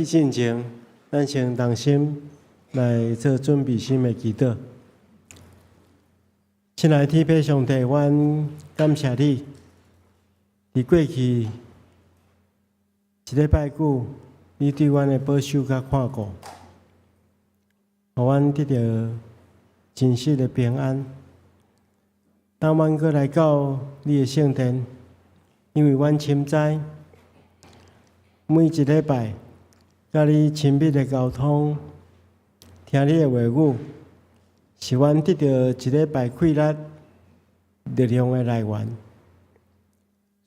進前，咱先同心來做準備心的祈禱。親愛的天父上帝，阮感謝你，佇過去一禮拜久，你對阮的保守佮看顧，予阮得著真實的平安。當阮閣來到你的聖殿，因為阮深知每一禮拜佮你親密的溝通，聽你的話語，是阮得著一禮拜氣力力量的來源。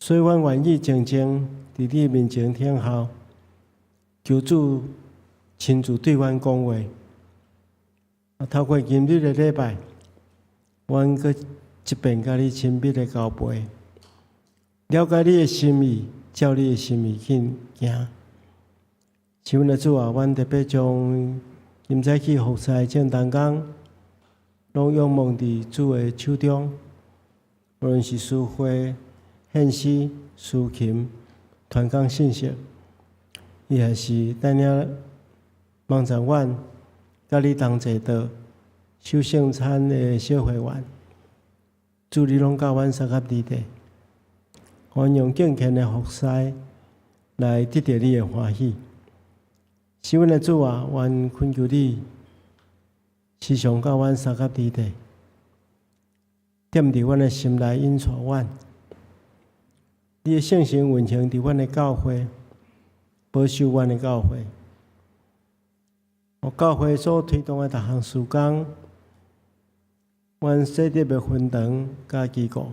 所以阮願意靜靜佇你面前聽候，求主親自對阮講話。透過今日的禮拜，阮閣一遍佮你親密的交陪，了解你的心意，照你的心意去行。是阮的主啊，阮特別將今早起服侍的眾同工，攏仰望佇主的手中，無論是司會、獻詩、司琴、傳講信息，抑還是帶領網站員，佮你同齊的守聖餐的小會員，主你攏佮阮相佮佇咧，阮用敬虔的服侍來得著你的歡喜。是阮的主啊，阮懇求你時常佮阮相佮佇咧，踮佇阮的心內引帶阮。你的聖神運行佇阮的教會，保守阮的教會。予教會所推動的逐項事工，阮設立的分堂佮機構，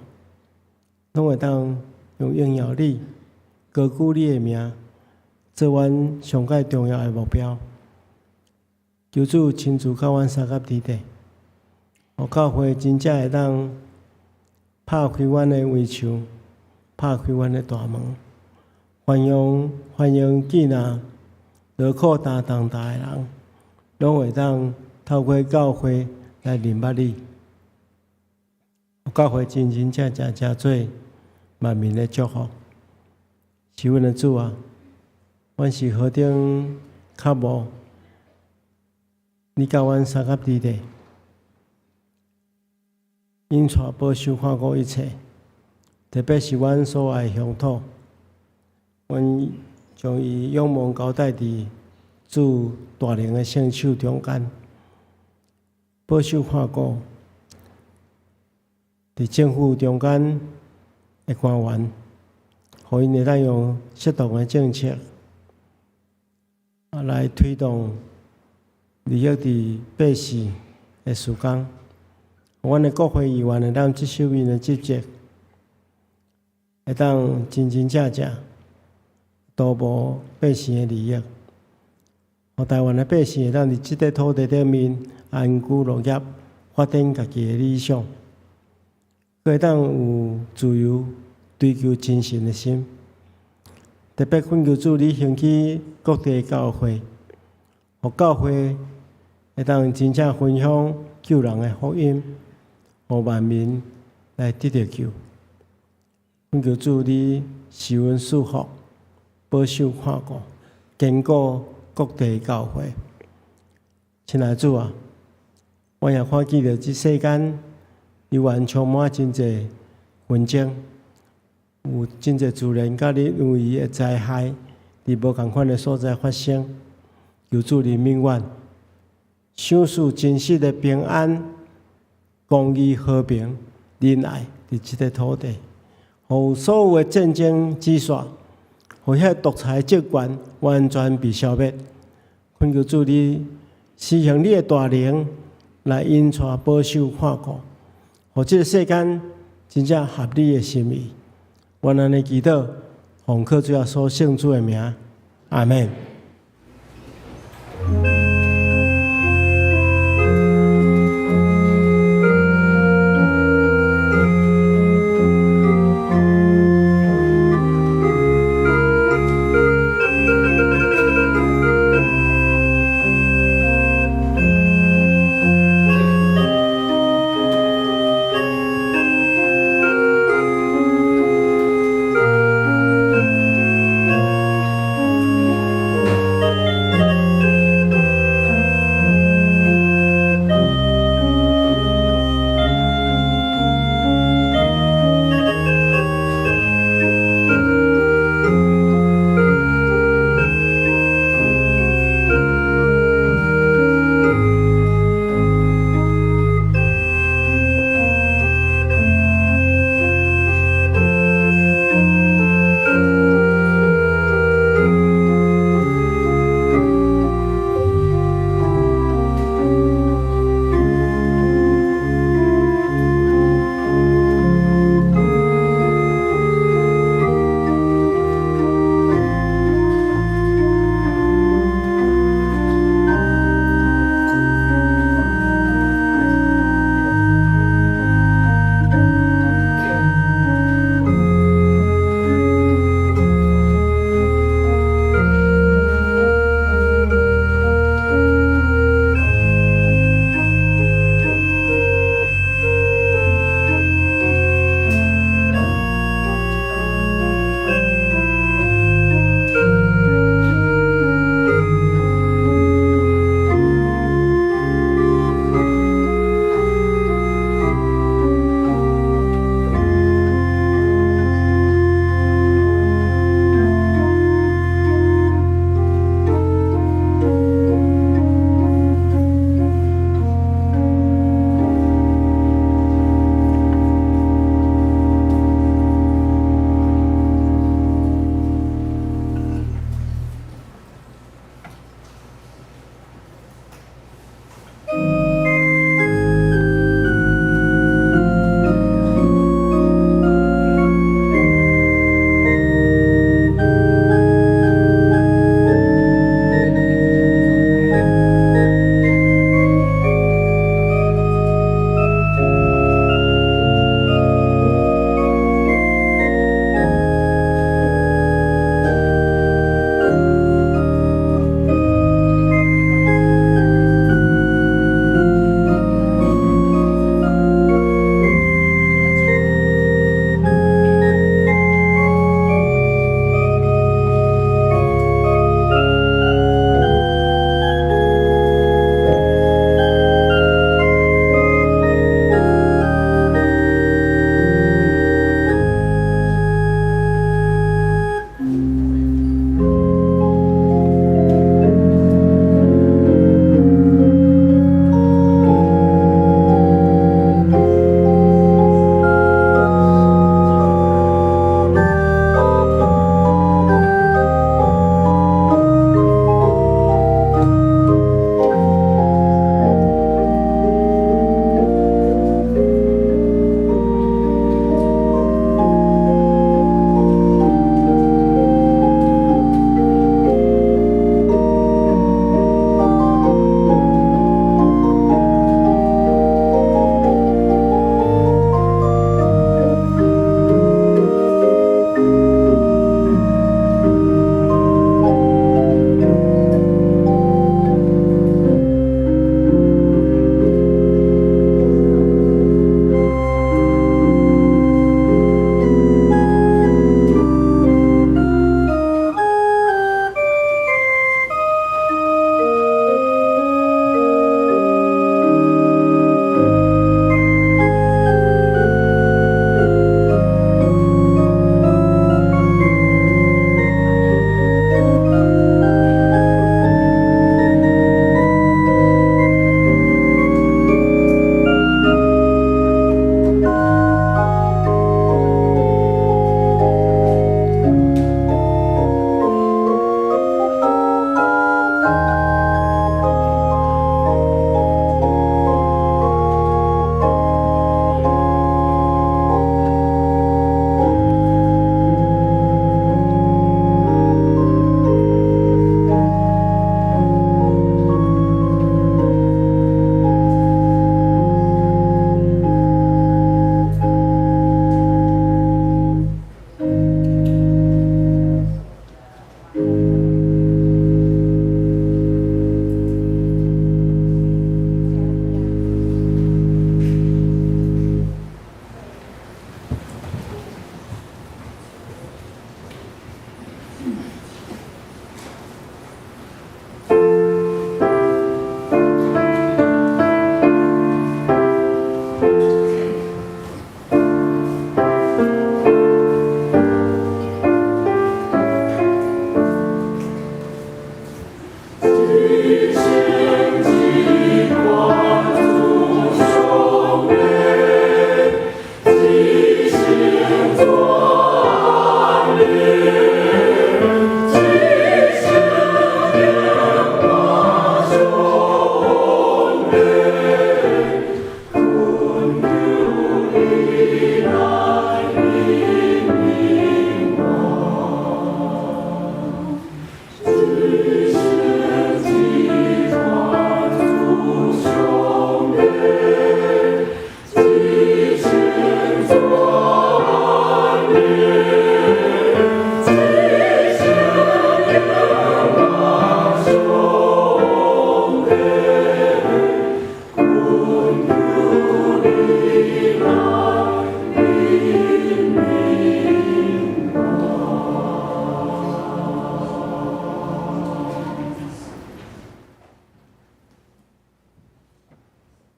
攏會當用榮耀你、高舉你的名，做阮上蓋重要的目標。求主親自佮阮相佮佇咧，予教會真正會當拍開阮的圍牆，拍開阮的大門，歡迎歡迎見若勞苦擔重擔的人，攏會當透過教會來認捌你。教會真真正正成做萬民的祝福。是阮的主啊，阮是何等渴慕你佮阮相佮佇咧，引帶保守看顧一切，特別是阮所愛的鄉土，阮將伊仰望交代佇主大能的聖手中間，保守看顧佇政府中間的官員，予𪜶會當用適當的政策來推動利益佇百姓的事工。阮的國會議員會當執守𪜶的職責，會當真真正正圖謀百姓的利益，予台灣的百姓會當佇這塊土地頂面安居樂業，發展家己的理想，閣會當有自由追求真神的心。特別懇求主，你興起各地教會，予教會會當真正分享救人的福音，予萬民來得著救。懇求主，你賜阮賜福，保守看顧，堅固各地教會。親愛的主啊，我也看見著這世間猶原充滿真濟紛爭，有真濟自然佮人為的災害，佇無仝款的所在發生。求主憐憫阮，賞賜真實的平安、公義、和平、仁愛佇這個土地，予所有的戰爭止煞，予遐獨裁政權完全被消滅。懇求主你施行你的大能來引帶保守看顧，予這個世間真正合你的心意。阮按呢祈禱，奉靠主耶穌聖主的名，阿門。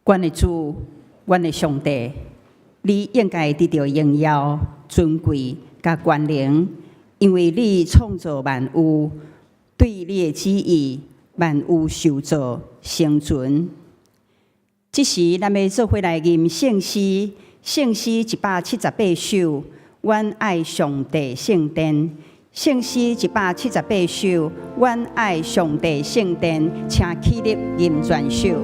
阮的主，阮的上帝，你應該得著榮耀、尊貴佮權能，因為你創造萬有，對你的旨意，萬有受造生存。這時，咱欲做伙來吟聖詩，聖詩178首，阮愛上帝聖殿。聖詩178首，阮愛上帝聖殿，請起立吟全首。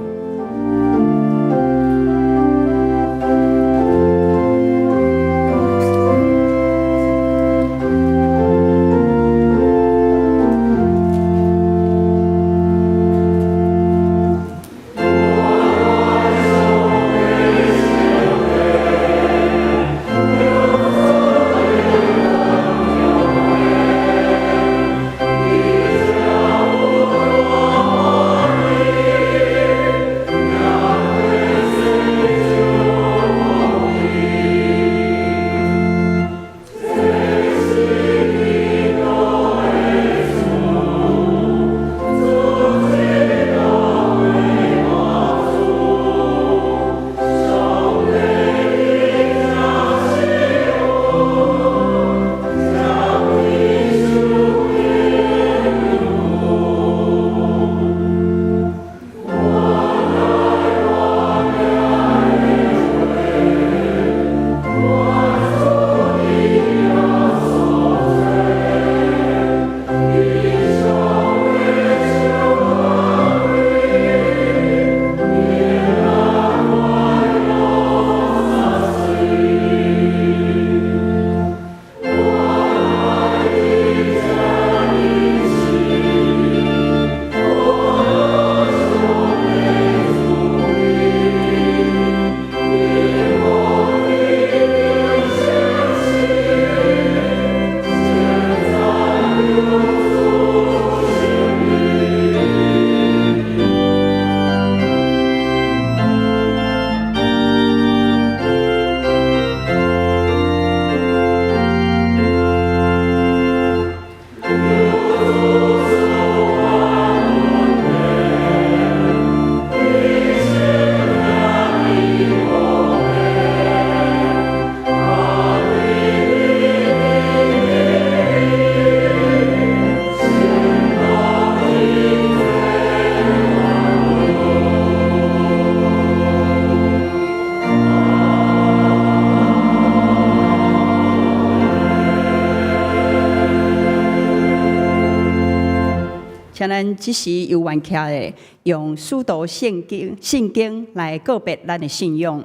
請咱這時有緣徛的，用使徒聖經信經來告白咱的信仰。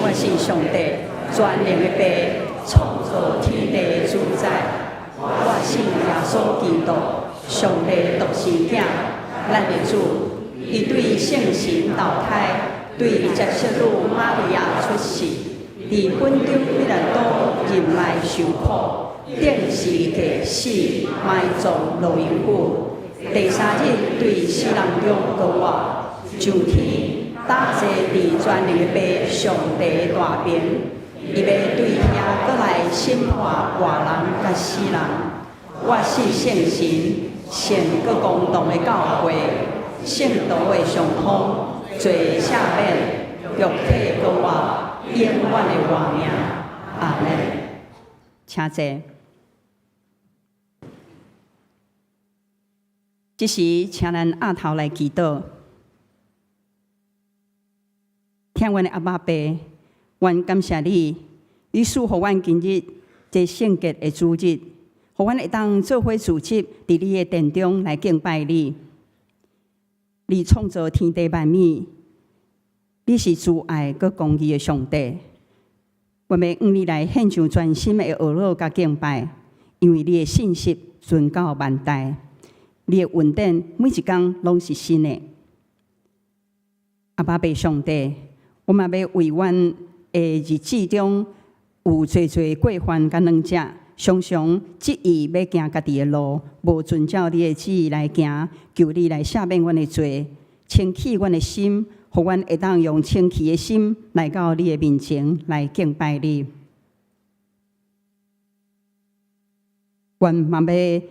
我信上帝，全能的父，創造天地的主宰。我信耶穌基督，上帝獨生囝，咱的主。伊對聖神投胎，對接聖女瑪利亞出世，佇本丟彼拉多忍耐受苦，釘十架死，埋葬落陰府。第三日對死人中復活，上天，搭坐佇全能的父上帝大爿，伊欲對遐閣來審判活人佮死人。我信聖神，聖閣公同的教會，聖徒的相通，罪赦免，肉體復活，永遠的活命。阿們。請坐。這時，請咱徛頭來祈禱。疼阮的阿爸父，阮感謝你，你賜予阮今日這聖潔的主日，予阮會當做伙聚集佇你的殿中來敬拜你。你創造天地萬物，你是慈愛閣公義的上帝。阮欲向你來獻上全心的呵咾佮敬拜，因為你的信實存到萬代。你的恩典每一工攏是新的。阿爸父上帝，我嘛欲為阮的日子中有濟濟過犯佮軟弱，常常執意欲行家己的路，無遵照你的旨意來行，求你來赦免阮的罪，清氣阮的心，予阮會當用清氣的心來到你的面前來敬拜你。阮嘛欲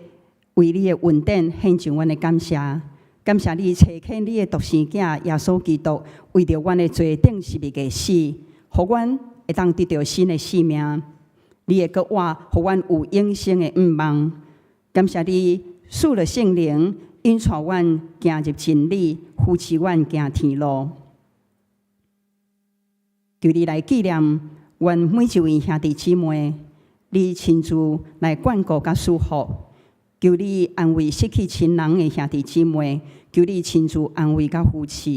為你的恩典獻上阮的感謝，感謝你差遣你的獨生囝耶穌基督，為著阮的罪釘十字架死，予阮會當得著新的生命。你的國話，予阮有永生的向望。感謝你賜了聖靈，引帶阮行入真理，扶持阮行天路。求你來紀念阮每一位兄弟姊妹，你親自來眷顧佮賜福。求你安慰失去親人的兄弟姊妹，求你親自安慰佮扶持。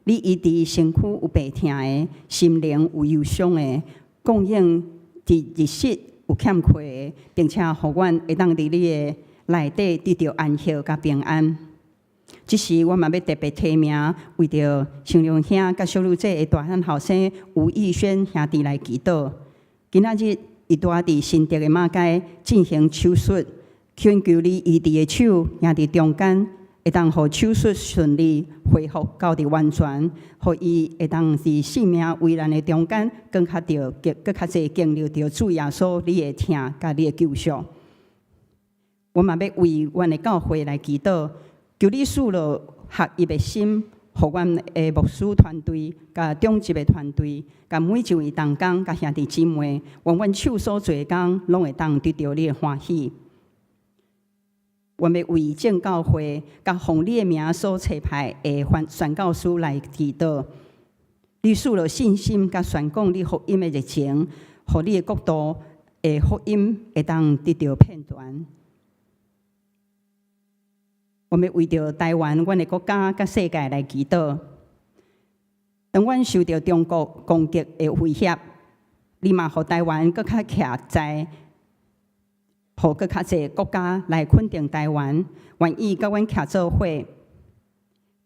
你醫治身軀有病痛的，心靈有憂傷的，供應佇日食有欠缺的，並且予阮會當佇你的內底得著安息佮平安。這時，我嘛欲特別提名，為著新良兄佮小女姐的大漢後生吳義軒兄弟來祈禱。今仔日，伊拄仔佇新竹的馬偕進行手術，懇求你醫治的手，行佇中間，會當予手術順利恢復到佇完全，予伊會當佇性命危難的中間，閣較著、閣較濟經歷著主耶穌你的疼佮你的救贖。我嘛欲為阮的教會來祈禱，求你賜落合一的心，予阮的牧師團隊、佮長執的團隊、佮每一位同工、佮兄弟姊妹，願阮手所做的工，攏會當得著你的歡喜。阮欲為正教會佮奉你的名所差派的宣教師來祈禱，你賜落信心佮宣講你福音的熱情，予你的國度的福音會當得著遍傳。我們為著台灣、阮的國家佮世界來祈禱。當阮受著中國攻擊的威脅，你嘛予台灣閣較徛在，予閣較濟國家來肯定台灣，願意佮阮徛做伙。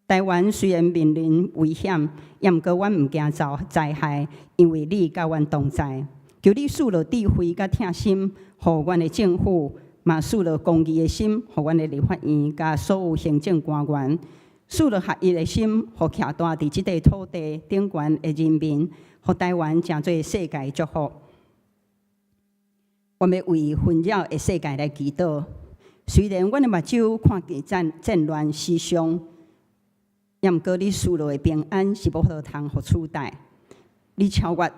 台灣雖然面臨危險，毋過阮毋驚遭災害，因為你佮阮同在。求你賜落智慧佮疼心，予阮的政府。嘛賜落公義的心，予阮的立法院佮所有行政官員；賜落合一的心，予徛蹛佇這塊土地頂懸的人民，予台灣成做世界祝福。我欲為紛擾的世界來祈禱。雖然阮的目睭看見戰亂死傷，毋過你賜落的平安是無法度通予取代。你超越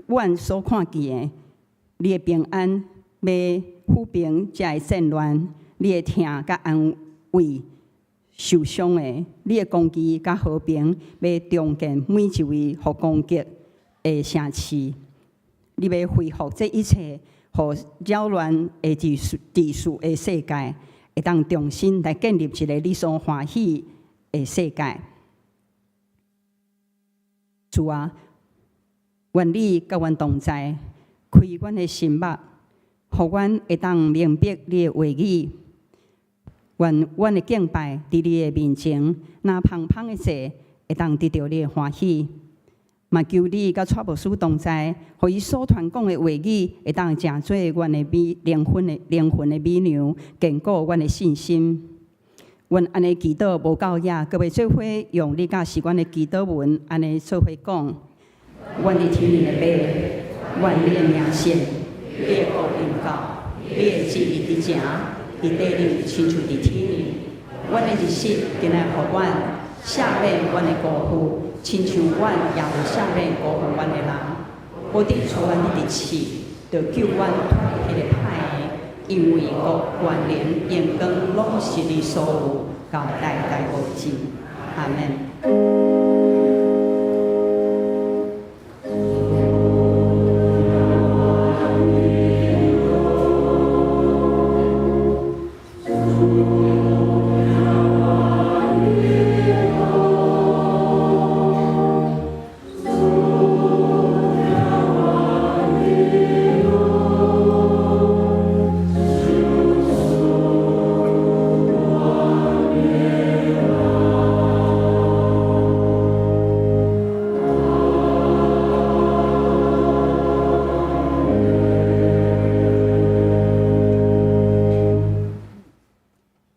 阮所看見的，你的平安欲撫平這个戰亂，你的疼佮安慰受傷的，你的公義佮和平欲重建每一位予攻擊的城市。你欲恢復這一切，予擾亂的秩序的世界，會當重新來建立一个你所歡喜的世界。主啊，願你佮阮同在，開阮的心目，予阮會當明白你的話語。願阮的敬拜佇你的面前，若芳芳的祭，會當得著你的歡喜。嘛求你佮蔡牧師同在，予伊所傳講的話語，會當成做阮的美靈魂的美糧，堅固阮的信心。阮按呢祈禱無夠額，閣欲做伙用你教示阮的祈禱文，按呢做伙講。阮佇天頂的父，願你的名聖，你的國臨到，你的旨意佇井，佇地裡親像佇天頂。阮的日食今仔予阮，赦免阮的辜負，親像阮也有赦免辜負阮的人。無得帶阮入試，著救阮脫離彼个歹的。因為國、權能、榮光，攏是你所有，到代代無盡。阿們。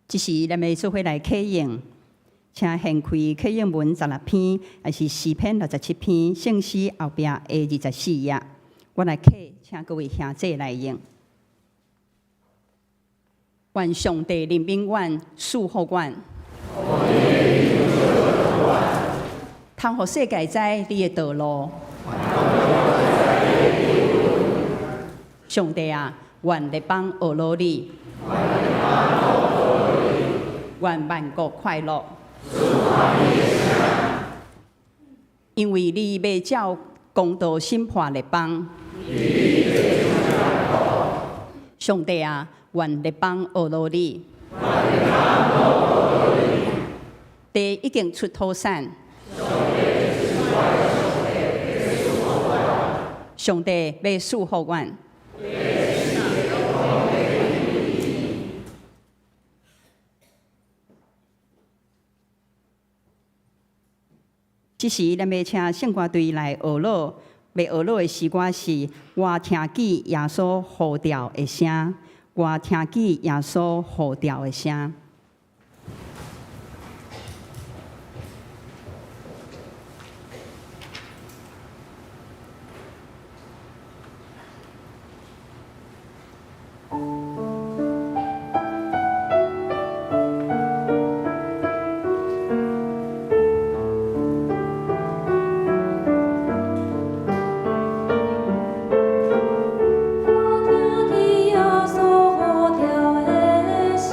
這時，咱欲做伙來啟應，請掀開啟應文16篇，抑是詩篇67篇，聖詩後壁的24頁。我來啟，請各位兄弟來應。願上帝憐憫阮，賜福阮。通予世界知你的道路。上帝啊，願列邦學老你，願萬國快樂。因為你欲照公道審判列邦。上帝啊，願列邦學老你。地已經出土產。上帝欲賜福阮。這時，咱欲請聖歌隊來學樂，欲學樂的詩歌是《我聽見耶穌呼召的聲》，我聽見耶穌呼召的聲。我聽見耶穌呼召的聲。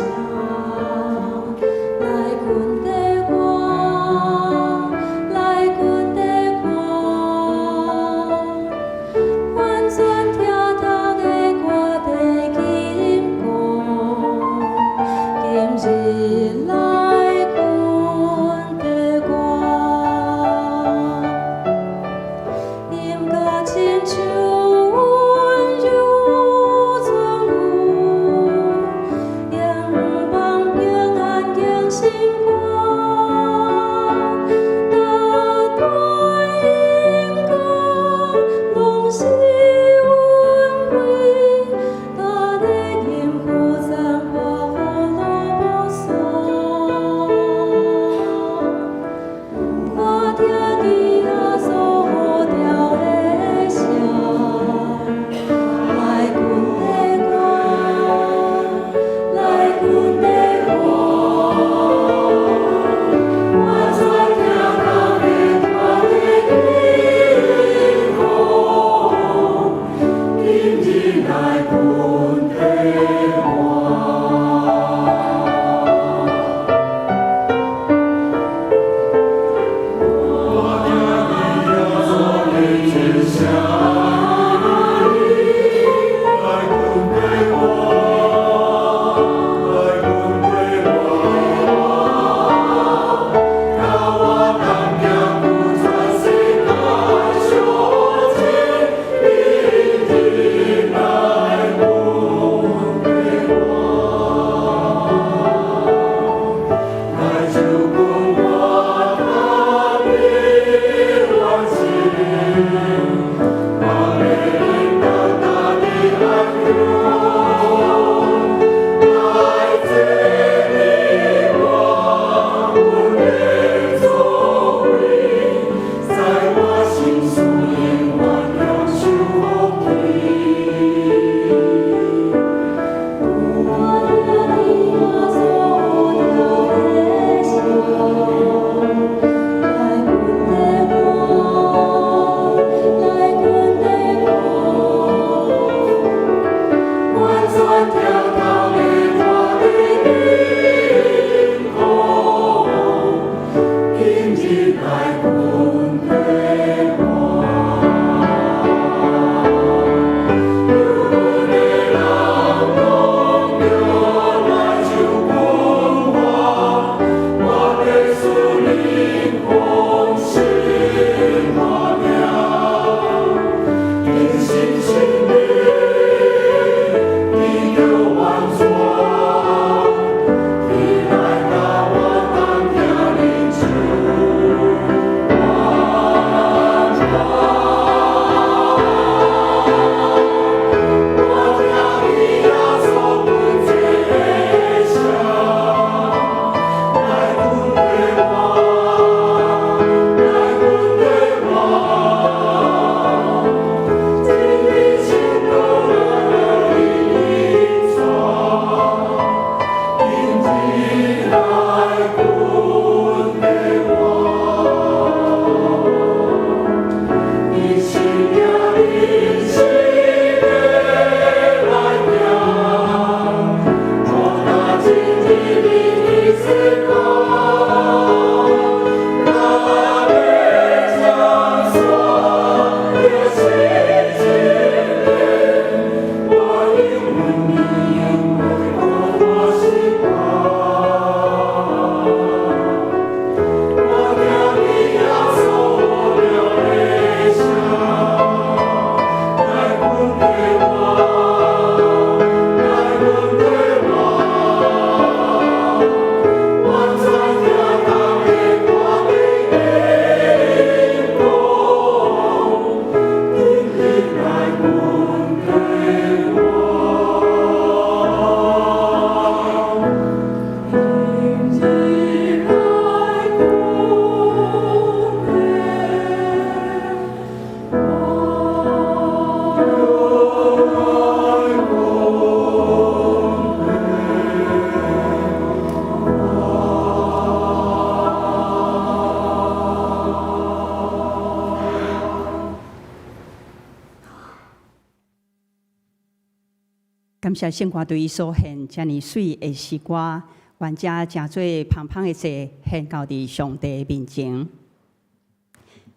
感謝聖歌隊所獻遮爾媠的詩歌，願這成做芳香的祭獻到佇上帝面前。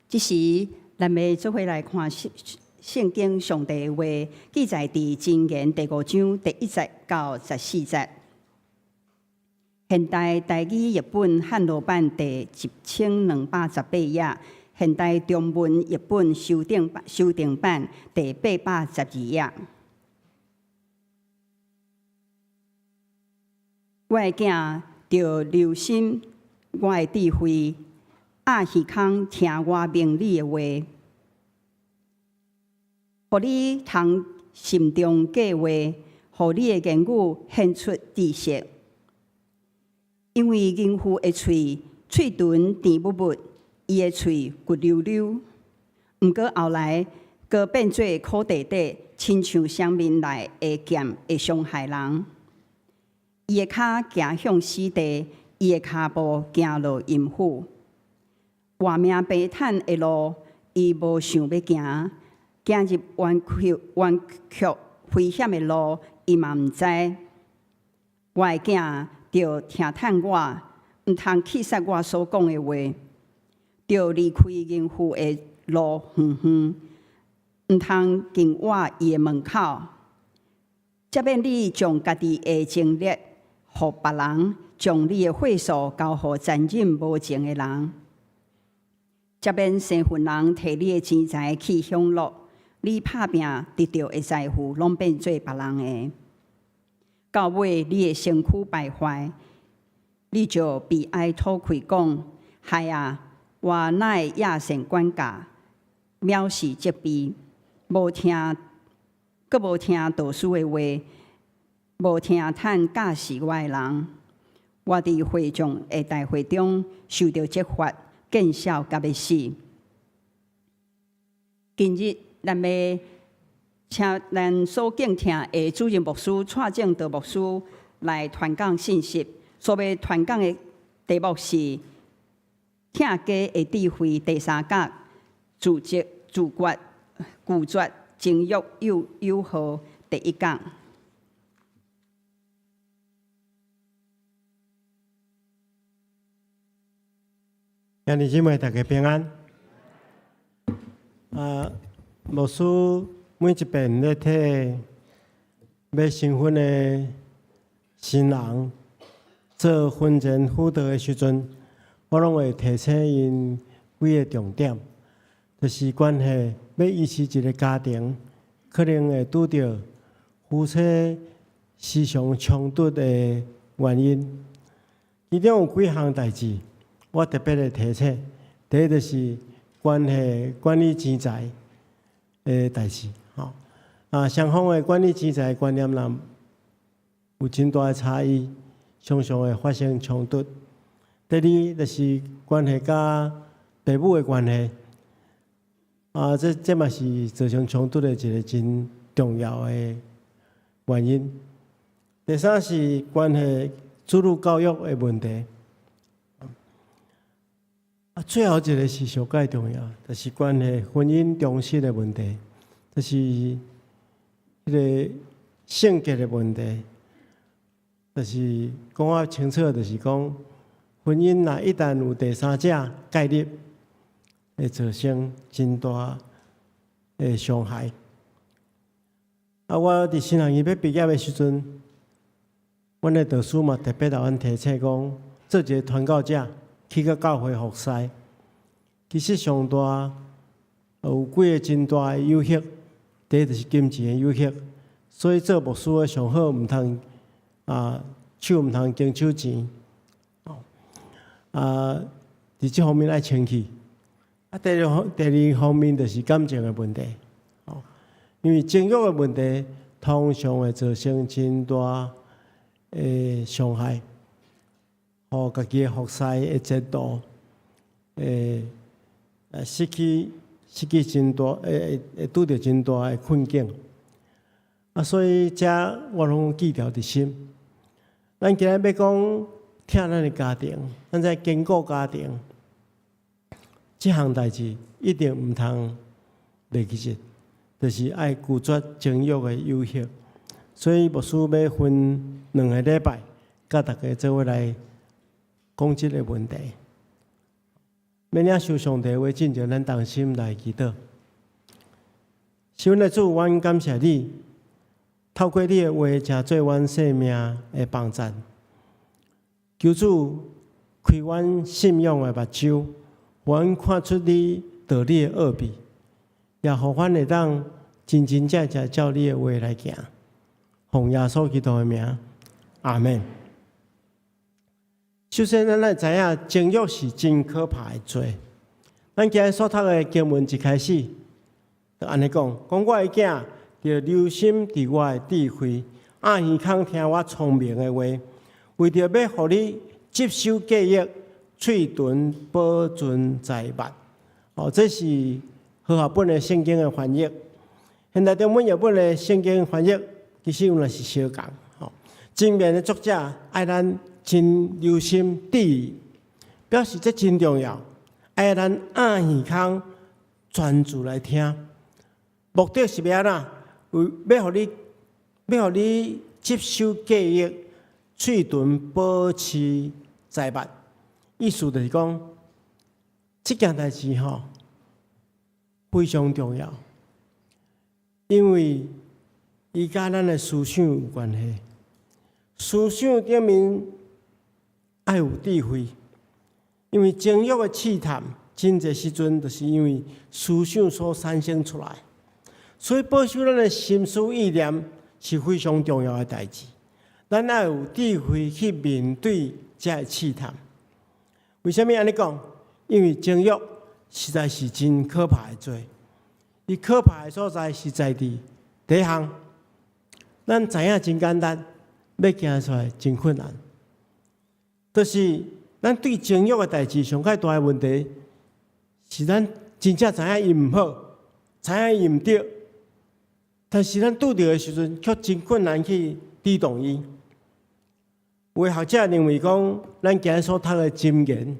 這時，咱欲做伙來看聖聖經上帝的話，記載佇箴言第五章第一節到十四節。現代台語譯本漢羅版第1288頁，現代中文譯本修訂版第812頁。我的囝著留心我的智慧，掩耳孔聽我明理的話，予你通心中計劃，予你的言語顯出知識。因為淫婦的喙，喙唇甜蜜蜜，伊的喙骨溜溜。毋過後來，閣變做苦塊塊，親像雙面內的劍，會傷害人。伊的跤行向死地，伊的跤步行落陰府。活命平坦的路，伊無想欲行；行入彎曲彎曲危險的路，伊嘛毋知。我的囝著聽趁我，毋通棄殺我所講的話，著離開淫婦的路遠遠，毋通近倚伊的門口。才免你將家己的情慾予別人，將你的血數交予殘忍無情的人。才免生份人提你的錢財去享樂，你拍拚得著的財富攏變做別人的。到尾你的身軀敗壞，你就悲哀吐氣講：害啊！我哪會野性管教，藐視責備，無聽，閣無聽導師的話，無聽趁教示我的人。我佇會眾的大會中受著責罰，見笑甲欲死。今日咱欲請咱所敬聽的主任牧師蔡正道牧師來傳講信息。所欲傳講的題目是疼家的智慧第三講，自責、自決、拒絕情欲誘誘惑第一講。兄弟姊妹，大家平安。啊，牧師每一遍咧替欲新婚的新人做婚前輔導的時陣，我攏會提醒𪜶幾个重點，就是關係欲維持一个家庭，可能會拄著夫妻時常衝突的原因。其中有幾項代誌，我特別會提醒。第一就是關係管理錢財的代誌，吼啊，雙方的管理錢財的觀念若有真大的差異，常常會發生衝突。第二就是關係佮父母的關係，啊，這這嘛是造成衝突的一个真重要的原因。第三是關係子女教育的問題。啊，最後一个是上蓋重要，就是關係婚姻忠實的問題，就是彼个性格的問題，就是講較清楚，就是講婚姻若一旦有第三者介入，會造成真大的傷害。啊，我佇神學院欲畢業的時陣，阮的導師嘛特別共阮提醒講，做一个傳教者去到教會服侍，其實上大有幾个真大的誘惑，第一就是金錢的誘惑，所以做牧師的上好毋通啊手毋通經手錢，啊，佇這方面愛清氣。啊，第二方第二方面就是感情的問題，哦，因為情欲的問題通常會造成真大的傷害，予家己的服侍的前途會失去失去真大，會會拄著真大的困境。啊，所以這我攏記牢佇心。咱今日欲講疼咱的家庭，咱再堅固家庭，這項代誌一定毋通袂記得，就是愛拒絕情欲的誘惑。所以牧師欲分兩个禮拜，佮大家做伙來講這个問題。欲領受上帝話進前，咱同心來祈禱。是阮的主，阮感謝你，透過你的話，成做阮生命的幫贊。求主開阮信仰的目睭，予阮看出你道理的奧秘，也予阮會當真真正正照你的話來行。奉耶穌基督的名，阿門。首先，咱來知影情慾是真可怕的罪。咱今日所讀的經文一開始，就按呢講：講我的囝，著留心佇我的智慧，掩耳孔聽我聰明的話，為著欲予你接收記憶，喙唇保存財物。哦，這是和合本的聖經的翻譯。現代中文譯本的聖經翻譯，其實原來是相仝。吼，箴言的作者愛咱真留心注意，表示這真重要，愛咱掩耳孔專注來聽。目的是欲按怎？為欲予你，欲予你接收記憶，喙唇保持財物。意思就是講，這件代誌吼非常重要，因為伊佮咱的思想有關係。思想頂面愛有智慧，因為情慾的試探，真濟時陣就是因為思想所產生出來。所以保守咱的心思意念是非常重要的代誌。咱愛有智慧去面對這个試探。為啥物按呢講？因為情慾實在是真可怕的罪。伊可怕的所在是在佇第一項，咱知影真簡單，欲行出來真困難。就是咱對情慾的代誌上較大的問題，是咱真正知影伊毋好，知影伊毋對，但是咱拄著的時陣，卻真困難去抵擋伊。有的學者認為講，咱今日所讀的箴言，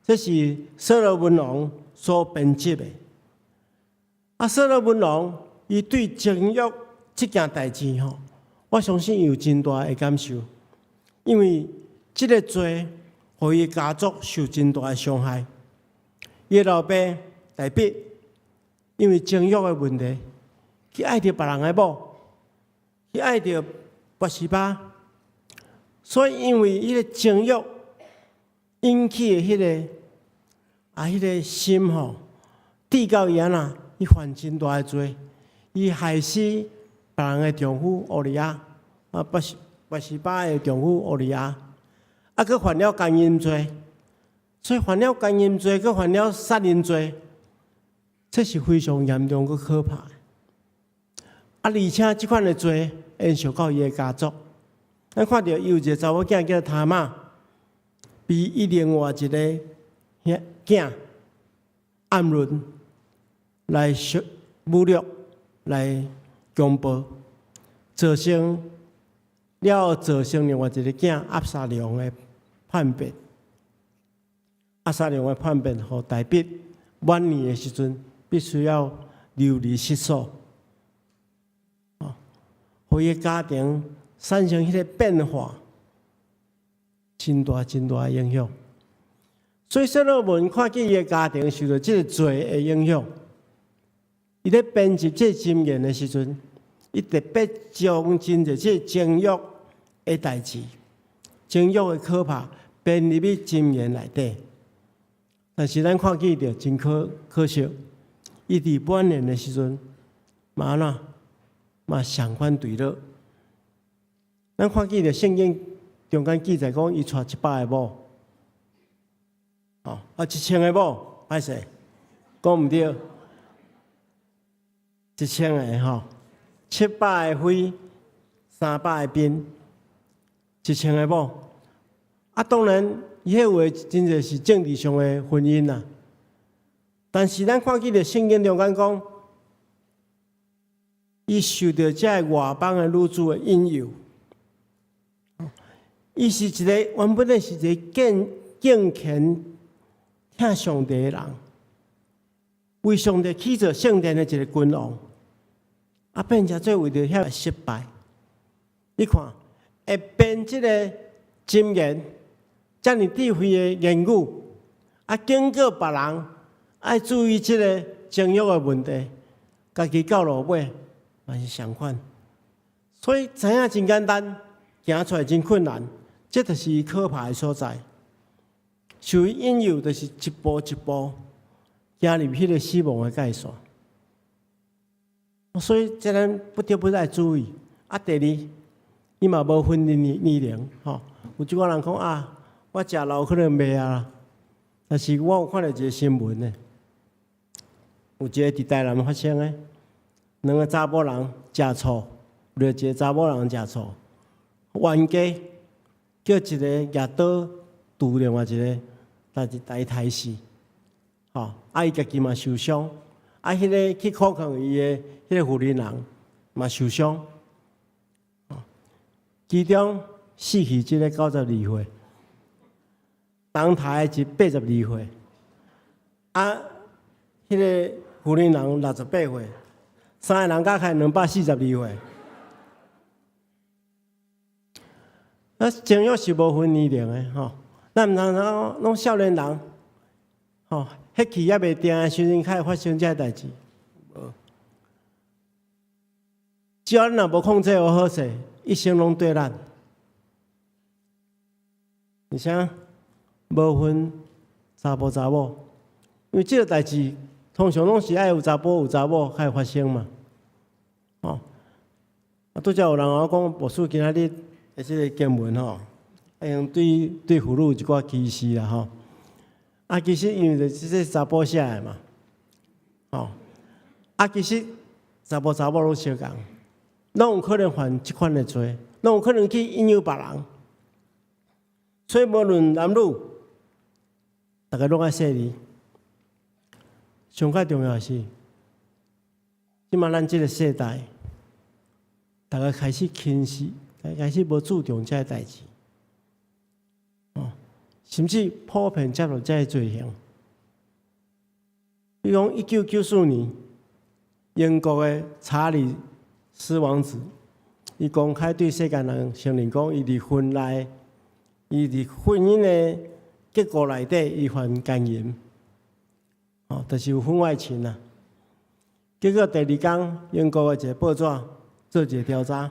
這是所羅門王所編輯的。啊，所羅門王伊對情慾這件代誌吼，我相信有真大的感受，因為這个罪，予伊家族受真大的傷害。伊的老爸大衛，因為情慾的問題，去愛著別人的某，去愛著拔示巴，所以因為彼个情慾引起的彼个心吼，致到伊按怎，伊犯真大的罪，伊害死別人的丈夫烏利亞，啊，拔示巴的丈夫烏利亞，啊，閣犯了姦淫罪，所以犯了姦淫罪，閣犯了殺人罪，這是非常嚴重閣可怕的。啊，而且這款的罪延續到伊的家族。咱看著伊有一个查某囝叫他瑪，被伊另外一个兄囝暗嫩來受侮辱、來強暴，造成了後造成另外一个囝押沙龍的叛變。押沙龍的叛變，予大衛晚年的時陣必須要流離失所，哦，予伊的家庭產生彼个變化，真大真大的影響。所以所羅門看見伊的家庭受著這个罪的影響，伊咧編輯這个箴言的時陣，伊特別將真濟這个情慾的代誌、情慾的可怕編入去箴言內底。但是咱看見著真可惜，伊佇晚年的時陣，嘛按怎嘛相款墜落。咱看見著聖經中間記載講，伊娶700个某，哦，啊1000个某，歹勢，講毋對，1000个吼，700个妃，300个嬪，1000个某。啊，當然，伊彼有的真濟是政治上的婚姻啦。但是咱看見著聖經中間講，伊受著這个外邦的女子的引誘，伊是一個原本咧是一個敬敬虔聽上帝的人，為上帝起造聖殿的一個君王，啊，變成做為著遐失敗。你看，會編這个箴言，遮爾智慧的言語，啊，警告別人愛注意這个情欲的問題，家己到落尾嘛是相款。所以知影真簡單，行出來真困難，這就是伊可怕的所在。受伊引誘，就是一步一步行入彼个死亡的界線。所以這咱不得不愛注意。啊，第二，伊嘛無分年齡，吼。有一寡人講啊，我食老可能袂啊，但是我有看著一个新聞呢，有一个佇台南發生的，兩个查某人食醋，掠一个查某人食醋，冤家叫一个舉刀挃另外一个，但是來刣死，吼，啊，伊家己嘛受傷，啊，彼个去苦勸伊的彼个婦人人嘛受傷，其中死去這个92歲，當刣的是82歲，啊，彼个婦人人68歲，三个人加起來242歲。啊，情欲是無分年齡的吼，咱毋通講攏少年人，吼，火氣猶未定的時陣，較會發生這个代誌。無，只要咱若無控制好好勢，一生攏綴咱。而且無分查埔查某，因為這个代誌通常攏是愛有查埔有查某才會發生嘛。哦，啊，拄才有人共我講，牧師今仔日的這个經文吼，會用對婦女有一寡歧視啦吼。啊，其實因為就是這查埔寫的嘛，吼，啊，其實查埔查某攏相仝，攏有可能犯這款的罪，攏有可能去引誘別人。所以無論男女，逐个攏愛細膩。上較重要的是，這馬咱這个世代，逐个開始輕視，開始無注重這个代誌，哦，甚至普遍接受這个罪行。比如講，1994年，英國的查理斯王子，伊公開對世間人承認講，伊佇婚內，伊佇婚姻的結構內底，伊犯姦淫，哦，就是有婚外情啊。結果第二工，英國的一个報紙做一个調查，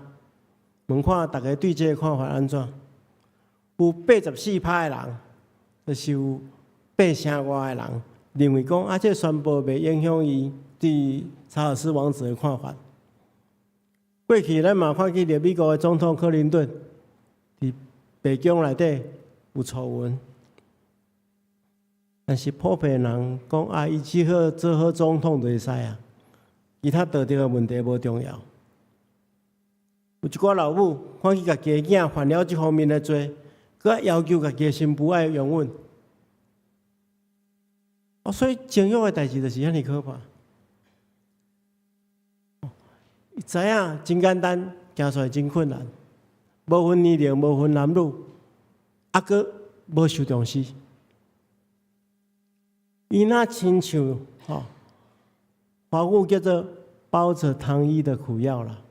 問看逐家對這个看法按怎？有84趴的人，就是有八成外的人認為講啊，這个宣布袂影響伊對查爾斯王子的看法。過去咱嘛看見著美國的總統克林頓，佇白宮內底有醜聞，但是普遍人講啊，伊只好做好總統就會使啊，其他道德的問題無重要。有一寡老母看見家己的囝犯了這方面的罪，閣要求家己的新婦愛容忍。哦，所以情欲的代誌就是遐爾可怕。伊知影真簡單，行出來真困難，無分年齡，無分男女，啊，閣無受重視。伊若親像吼，華語叫做包著糖衣的苦藥啦。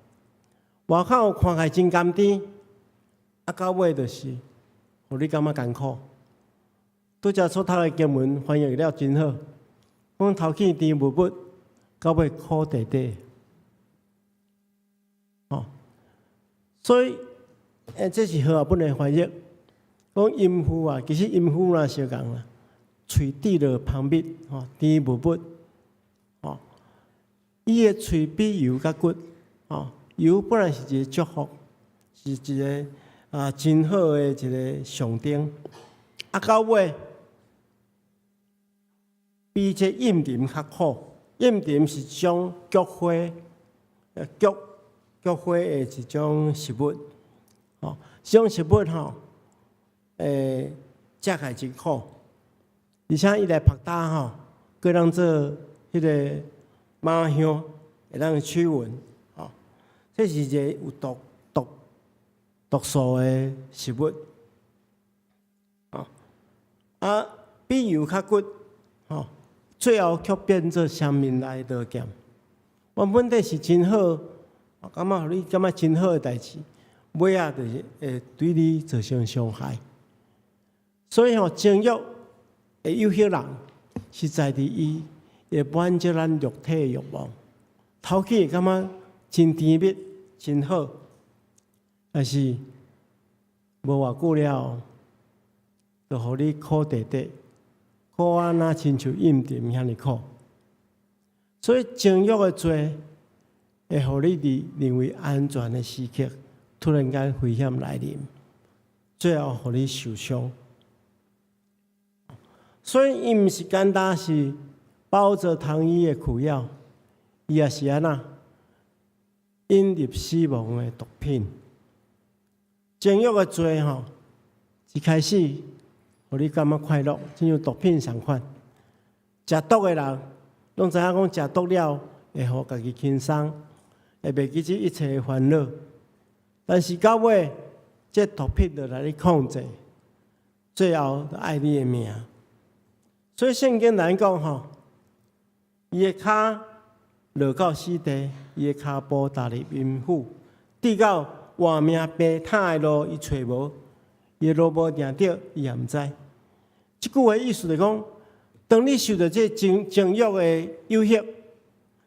外口看起來真甘甜，啊，到尾就是，予你感覺艱苦。拄才所讀的經文翻譯了真好，講頭起甜蜜蜜，到尾苦塊塊。哦，所以，這是和合本的翻譯，講淫婦啊，其實淫婦若相仝啦，喙滴著蜂蜜，吼，甜蜜蜜，吼，伊的喙比油較骨，吼，油本來是一个祝福，是一个啊真好的一个象徵，啊，到尾比這蔭沉較苦，蔭沉是一種菊花，菊花的一種食物，吼，這種食物吼，食起來真苦，而且伊來曝焦吼，閣當做彼个馬香，會當驅蚊，吼，這是一个有毒素的食物，啊，比油較骨，吼，最後卻變做生命內的刀劍。原本底是真好，感覺予你感覺真好的代誌，尾仔就是會對你造成傷害。所以吼，情慾會誘惑人，是在佇伊會滿足咱肉體的慾望，頭起會感覺真甜蜜、真好，但是無偌久了後，就予你苦短短，苦啊若親像陰沉遐爾苦。所以情慾的罪會予你佇認為安全的時刻，突然間危險來臨，最後予你受傷。所以伊毋是簡單是包著糖衣的苦藥，伊也是按怎引入死亡的毒品。情慾的罪吼，一開始予你感覺快樂，親像毒品仝款。食毒的人攏知影講，食毒了會予家己輕鬆，會袂記這一切的煩惱。但是到尾，這毒品就來你控制，最後就愛你的命。所以聖經來講吼，伊的跤落到死地，伊的跤步踏入陰府，直到活命病榻的路，伊揣無，伊的路無定著，伊也毋知。這句話意思就講，當你受著這情情慾的誘惑，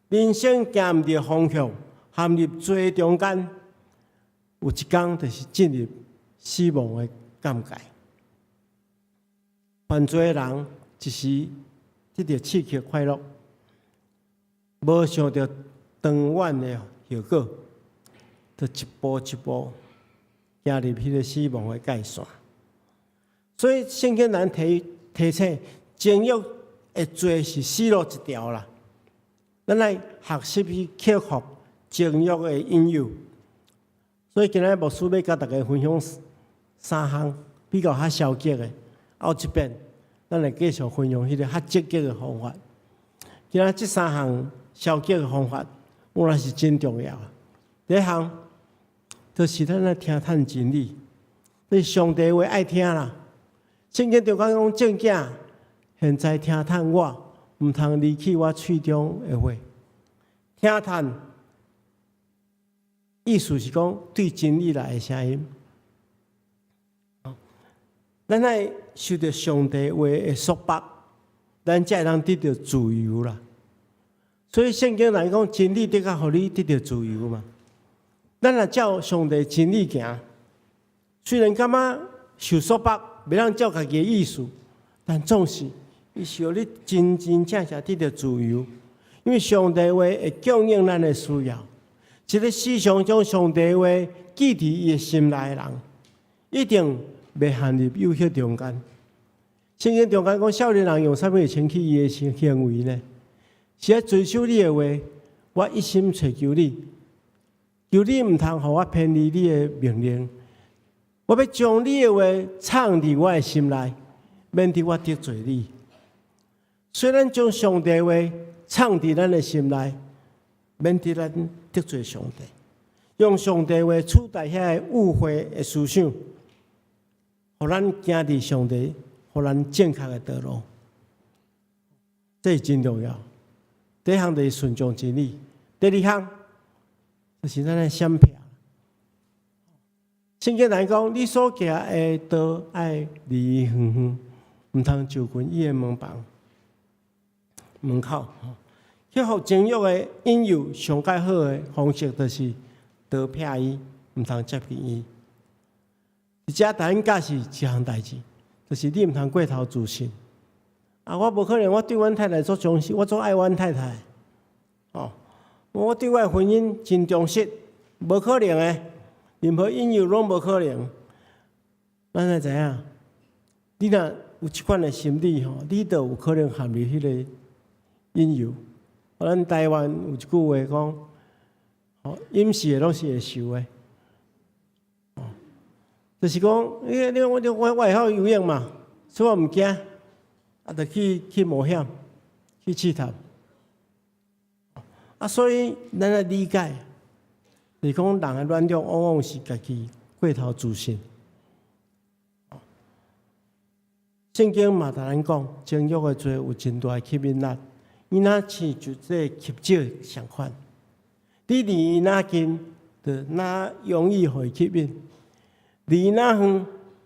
人生行毋著方向，陷入罪中間，有一天就是進入死亡的尷尬。犯罪的人一時得著刺激快樂，無想著長遠的後果，就一步一步行入彼个死亡的界線。所以聖經咱提提醒，情慾的罪是死路一條啦。咱來學習去克服情慾的引誘。所以今仔日牧師欲共大家分享三項比較較消極的，後一遍咱來繼續分享彼个較積極的方法。今仔這三項消極的方法，我來是真重要。第一項就是咱來聽探真理，你上帝話愛聽啦。聖經中間講眾囝，現在聽探我，毋通離棄我喙中的話。聽探意思是講對真理來的聲音。咱愛受著上帝話的束縛，咱才會當得著自由啦。所以聖經來講，真理的確予你得著自由嘛。咱若照上帝真理行，雖然感覺受束縛，袂當照家己的意思，但總是伊是予你真真正正得著自由。因為上帝話會供應咱的需要。一個時常將上帝話記佇伊的心內的人，一定袂陷入誘惑中間。聖經中間講，少年人用啥物清去伊的行行為呢？是愛遵守你的話，我一心揣求你，求你毋通予我偏離你的命令。我欲將你的話藏佇我的心內，免得我得罪你。雖然將上帝話藏佇咱的心內，免得咱得罪上帝。用上帝話取代遐个誤會的思想，予咱行佇上帝，予咱正確的道路，這是真重要。第一項就是順從真理，第二項就是咱的閃避。聖經來講，你所行的道愛離伊遠遠，毋通就近伊的門房門口。克服情慾的引誘，上蓋好的方式就是逃避伊，毋通接近伊。而且逐人教示一項代誌，就是你毋通過頭自信。啊，我無可能，我對阮太太足忠實，我足愛阮太太。哦，我對我的婚姻真忠實，無可能的，任何引誘攏無可能。咱會知影，你若有這款的心理吼，你就有可能陷入彼個引誘。咱台灣有一句話講，吼，飲食的攏是會瘦的，哦，就是講，你你我我我會曉游泳嘛，所以我毋驚，啊，就去去冒險，去試探。啊，所以咱愛理解，就是講人的軟弱往往是家己過頭自信。聖經嘛，共咱講，情慾的罪有真大的吸引力。伊若親像這個吸石仝款，你離伊若近，就若容易予伊吸引；離若遠，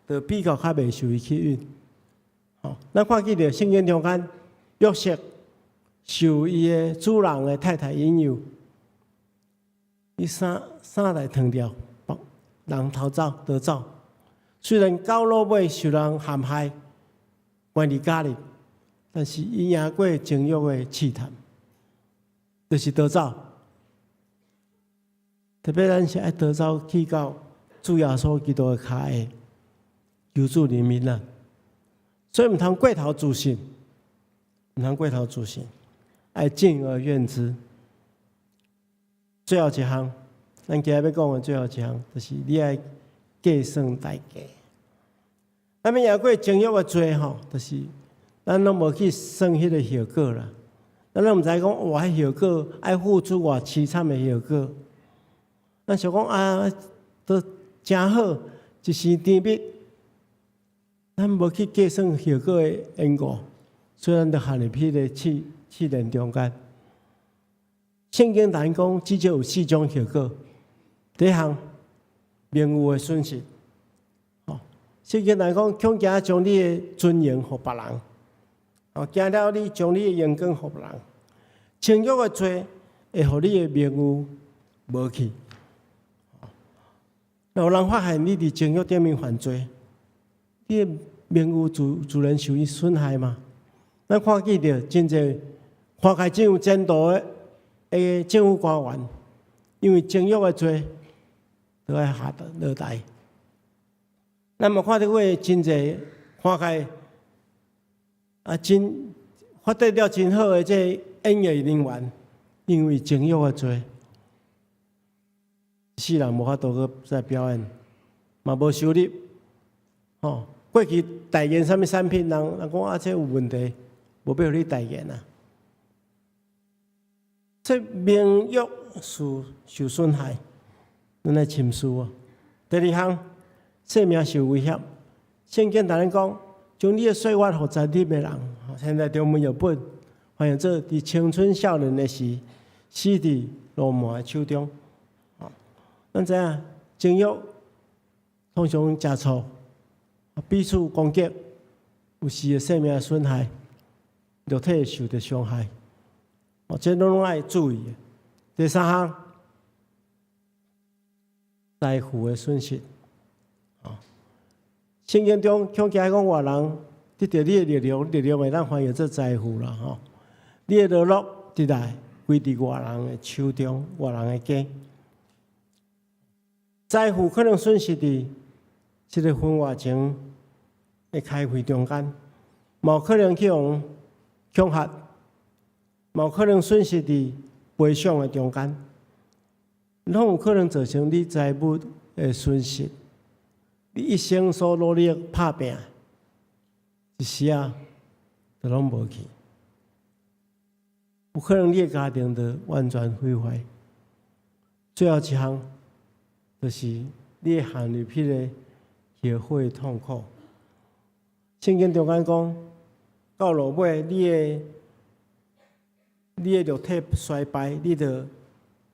就比較較袂受伊吸引。吼，咱看見著聖經中間，約瑟受伊的主人的太太引誘，伊衫衫來脫掉，予人偷走奪走。雖然到落尾受人陷害，關佇監裡，但是伊贏過情欲的試探，就是逃走。特別咱是愛逃走去到主耶穌基督的跤下，求主憐憫咱。所以毋通過頭自信，毋通過頭自信，愛敬而遠之。最後一項，咱今日欲講的最後一項，就是你愛計算代價。咱欲贏過情欲的罪吼，就是咱攏無去算彼个後果啦。咱攏毋知講，哇，彼後果愛付出偌淒慘的後果。咱想講啊，都誠好，一時甜蜜，咱無去計算後果的因果，所以咱就陷入彼个試煉中間。聖經但講，至少有四種後果。第一項，名譽的損失。吼，聖經但講，恐驚將你的尊榮予別人，哦，驚了你將你的榮光予別人。情欲的罪會予你的名譽無去。若有人發現你佇情欲頂面犯罪，你的名譽自然受伊損害嘛。咱看見著真濟看起來真有前途的政府官員，因為情欲的罪，都愛下落台。咱嘛看著過真濟看起來啊，真發展了真好的這演藝人員，因為情欲的罪，世人無法度閣再表演，嘛無收入。吼，過去代言啥物產品，人講啊，這有問題，無欲予你代言啊。這名譽受損害，咱愛深思哦。第二項，性命受威脅。聖經同咱講，將你的歲月予殘忍的人，現在中文譯本翻譯做佇青春少年的時，死佇鱸鰻的手中。咱知影情欲通常食醋，彼此攻擊，有時會性命損害，肉體會受著傷害。哦，這攏愛注意的。第三項，財富的損失。哦，聖經中恐驚講外人得著你的力量，力量會當翻譯做財富啦。吼，你的樂樂得來歸佇外人的手中，外人的家。財富可能損失佇這个婚外情的開會中間，嘛有可能去予恐嚇，嘛有可能損失佇賠償的中間，攏有可能造成你財物的損失。你一生所努力拍拚，一時仔就攏無去。有可能你的家庭就完全毀壞。最後一項，就是你會陷入彼个後悔痛苦。聖經中間講，到落尾，你的肉體衰敗，你就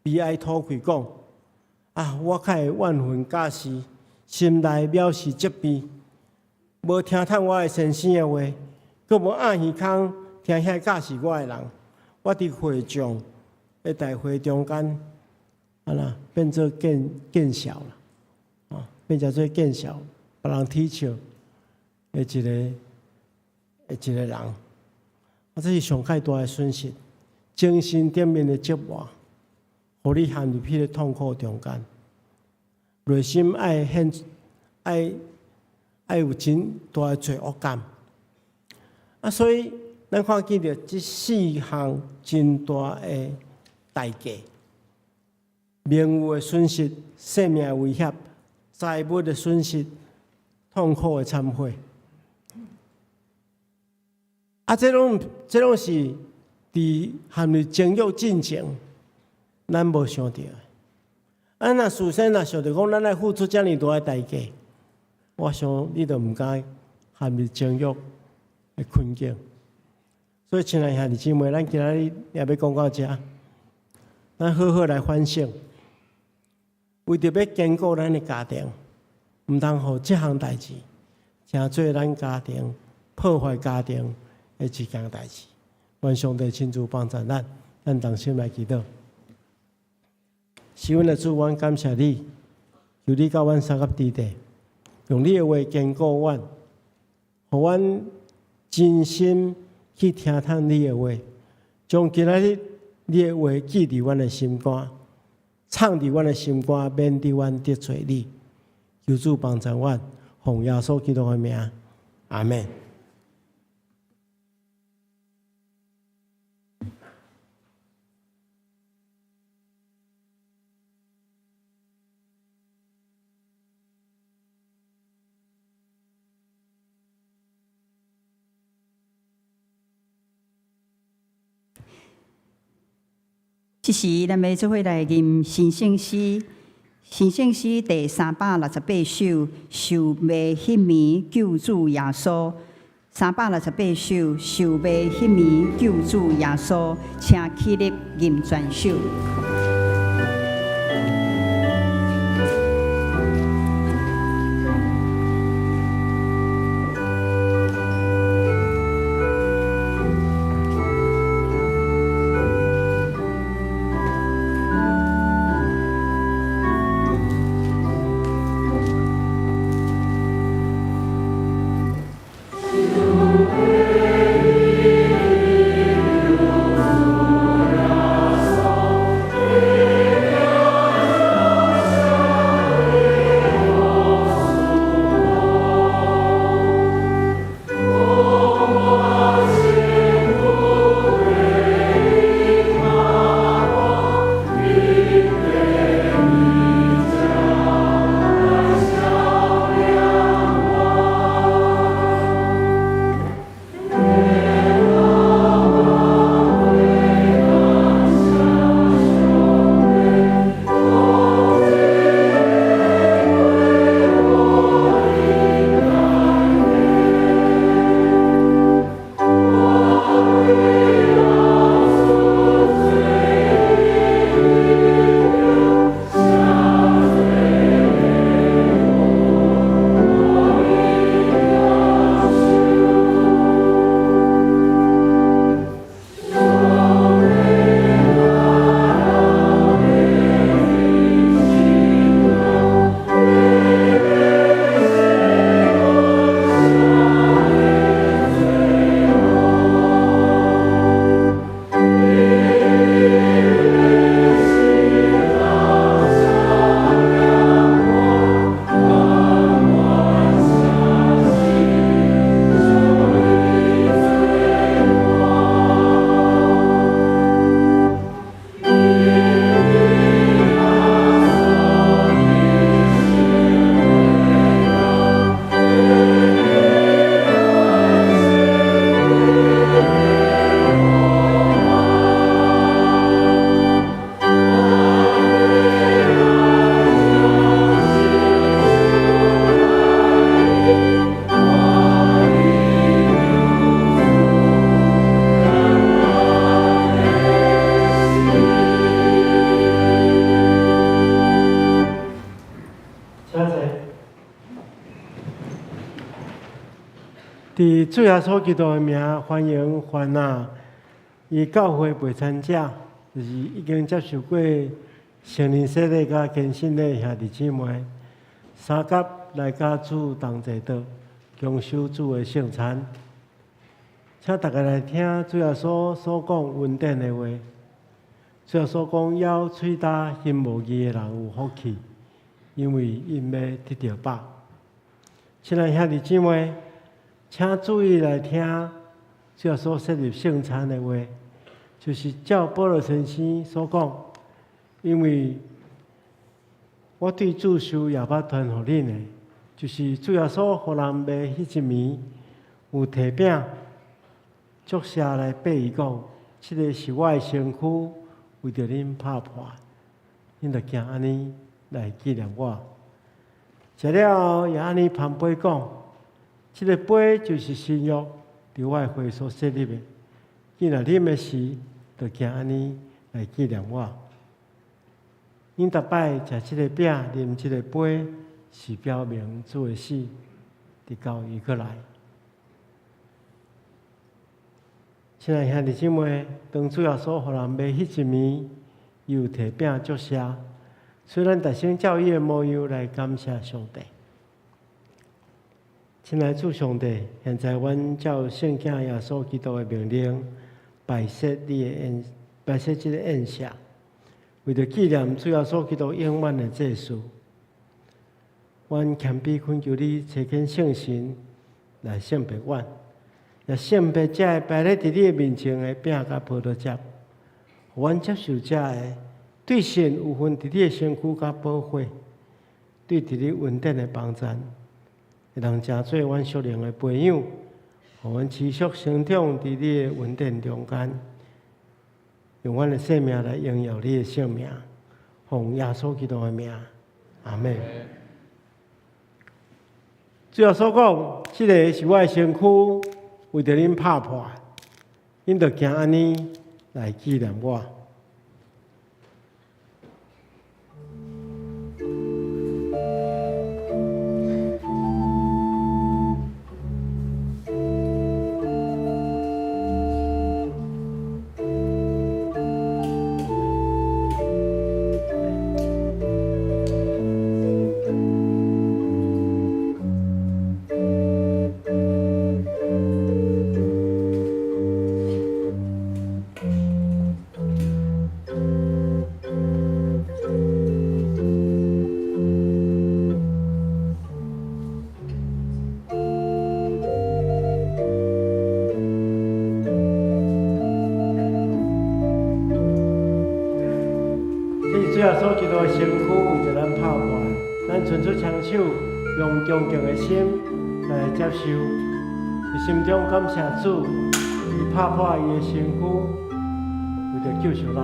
悲哀吐氣講：啊，我較會怨恨教示，心內藐視責備，無聽從我的先生的話，閣無掩耳空聽遐教示我的人。我佇會眾的大會中間，啊啦，變做見笑啦，啊，變成做見笑，別人恥笑的一個人，啊，這是上蓋大的損失，精神頂面的折磨，予你陷入彼个痛苦中間，內心愛很愛有真大的罪惡感，啊，所以咱看見著這四項真大的代價：名譽的損失、性命的威脅、財物的損失、痛苦的懺悔。啊，這攏是佇陷入情欲進前，咱無想著的。啊，若事先若想著講，咱愛付出遮爾大的代價，我想你就毋敢陷入情欲的困境。所以，親愛兄弟姊妹，咱今仔日也欲講到遮，咱好好來反省。為著欲堅固咱的家庭，毋通予這項代誌成做咱家庭破壞家庭的一件代誌。願上帝親自幫助咱，咱同心來祈禱。是阮的主，阮感謝你，求你佮阮相佮佇地，用你的話堅固阮，予阮真心去聽從你的話，將今仔日你的話記佇阮的心肝，藏佇阮的心肝，免得阮得罪你。求主幫助阮，奉耶穌基督的名，阿們。這時，咱欲做伙來吟神聖詩，神聖詩第368首，受賣彼暝救主耶穌。368首，受賣彼暝救主耶穌，請起立吟全首。請坐。佇主耶穌基督的名，歡迎凡啊，伊教會袂參者，就是已經接受過聖靈洗禮佮堅信的兄弟姊妹，相佮來佮主同齊桌，共守主的聖餐。請大家來聽主耶穌所講恩典的話。主耶穌講：枵喙焦心無義的人有福氣，因為𪜶欲得著飽。親愛兄弟姊妹，請注意來聽主耶穌設立聖餐的話，就是照保羅先生所講，因為我對主受也捌傳予恁的，就是主耶穌予人賣彼一暝，有提餅，祝謝來擘伊講：這个是我的身軀，為著恁拍破，恁著行按呢來紀念我。食了後，也按呢捧杯講：這个杯就是新約，佇我的血所設立的。既若啉的時，著行按呢來紀念我。𪜶逐擺食這个餅、啉這个杯，是表明主的死，直到伊閣來。親愛兄弟姊妹，當主耶穌予人賣彼一暝，伊有提餅祝謝，所以咱逐先照伊的模樣來感謝上帝。親愛主上帝，現在阮照聖囝耶穌基督的命令，擺設你的宴，擺設這个宴席，為著紀念主耶穌基督永遠的祭司，阮謙卑懇求你，差遣聖神來聖別阮，也聖別這个擺咧佇你的面前的餅佮葡萄汁，予阮接受這个對神有份佇你的身軀佮寶血，對佇你恩典的幫贊，會當成做阮屬靈的培養，予阮持續成長佇你的恩典中間，用阮的生命來榮耀你的聖名，奉耶穌基督的名，阿們。主耶穌講：這个是我的身軀，為著恁拍破，恁著行按呢來紀念我。這是主耶穌基督的身軀，為著咱拍破的。咱伸出雙手，用恭敬的心來接受，佇心中感謝主，伊拍破伊的身軀，為著救贖咱。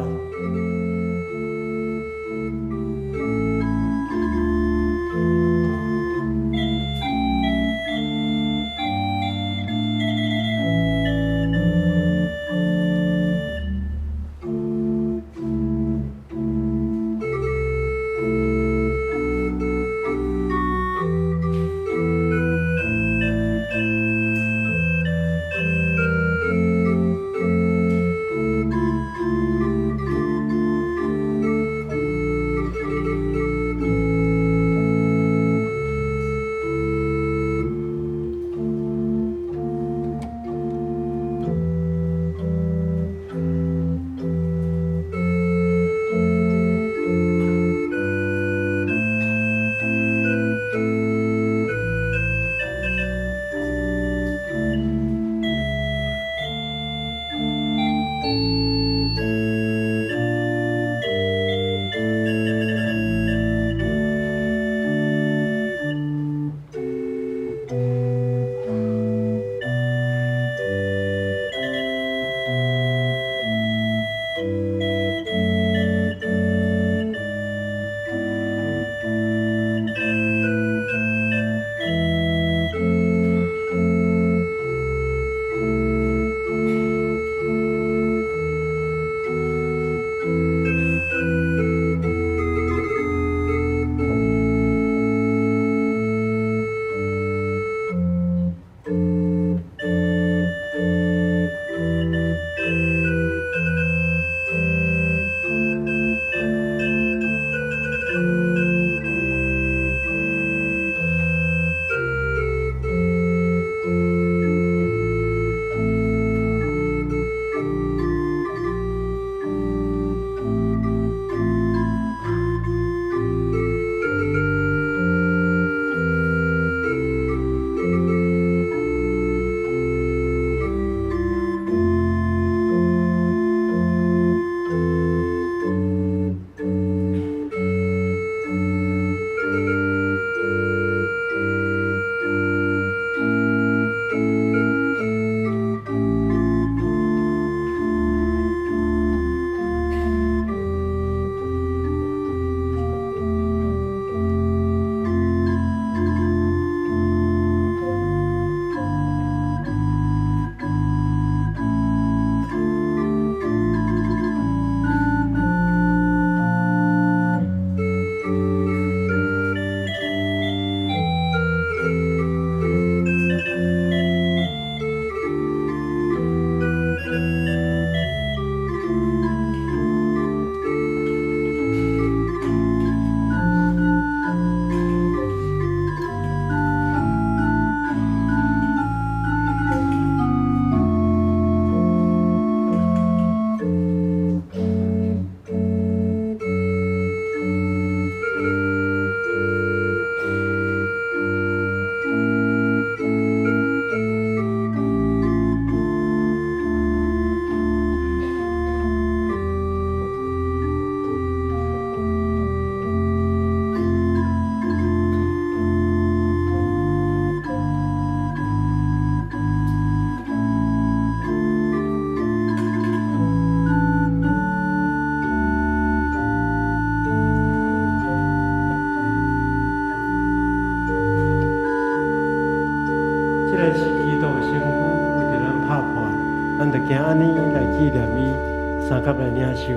行按呢來紀念伊，相佮來領受。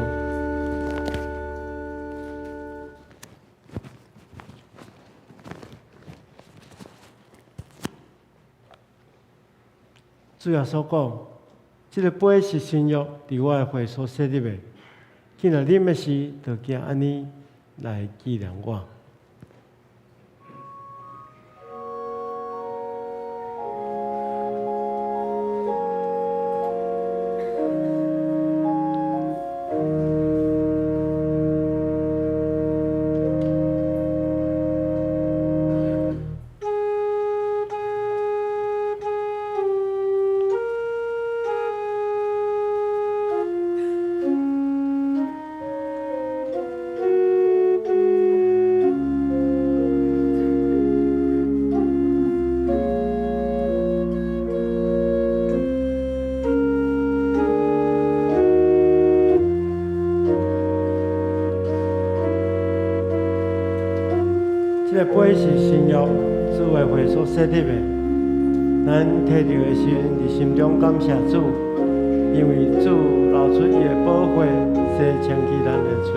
主耶穌講：這个杯是新約，佇我的血所設立的。既若啉的時，就行按呢來紀念我。這个杯是新約，主的血所設立的。咱提著的時陣，佇心中感謝主，因為主流出伊的寶血，洗清去咱的罪。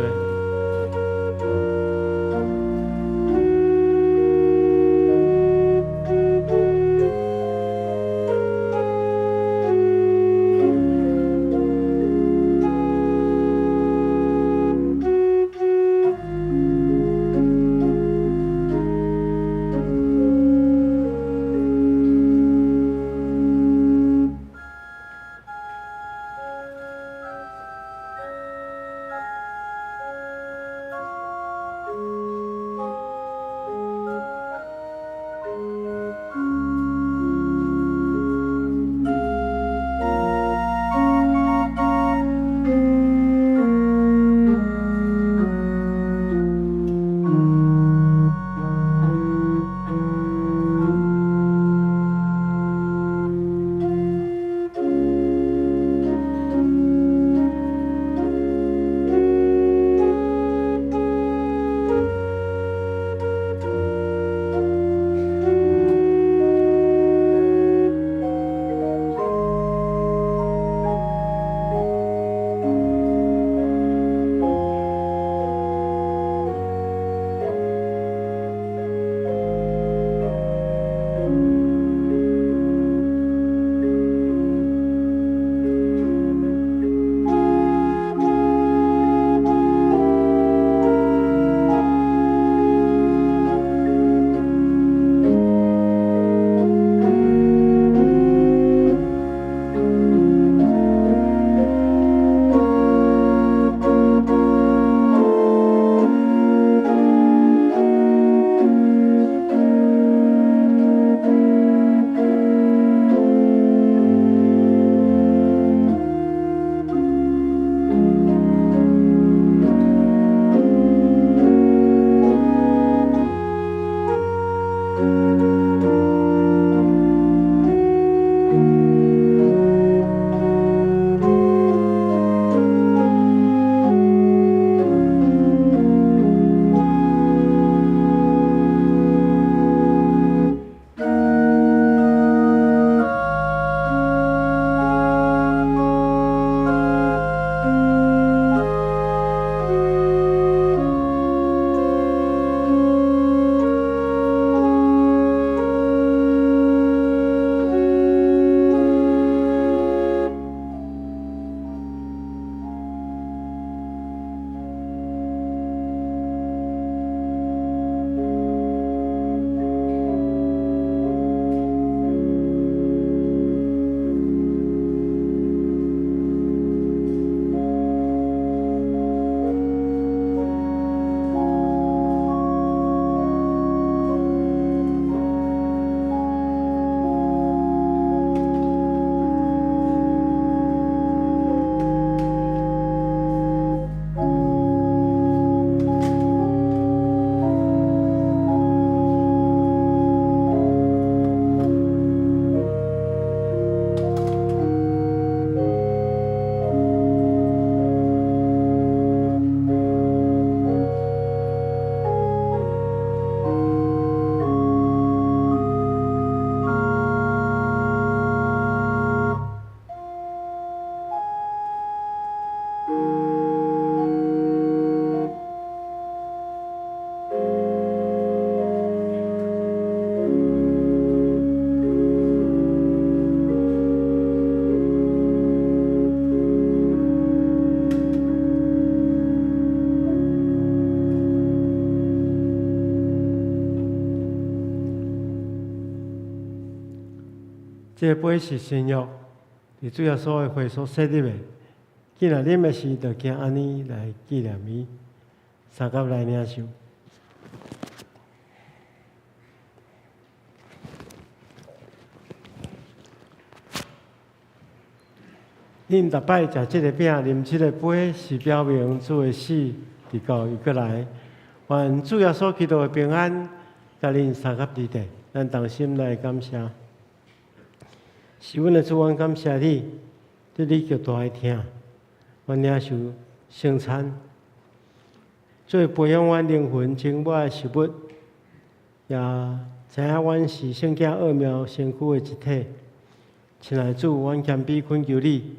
這個杯是新約，佇主耶穌的血所設立的。既然啉的時，就行按呢來紀念伊，相佮來領受。恁逐擺食這個餅、啉這個杯，是表明主的死，直到伊閣來。願主耶穌基督的平安，佮恁相佮佇咧，咱同心來感謝。是阮的主，阮感謝你，對你極大的疼，阮領受聖餐，做培養阮靈魂精華的食物，也知影阮是聖潔奧妙身軀的一體。親愛的主，阮謙卑懇求你，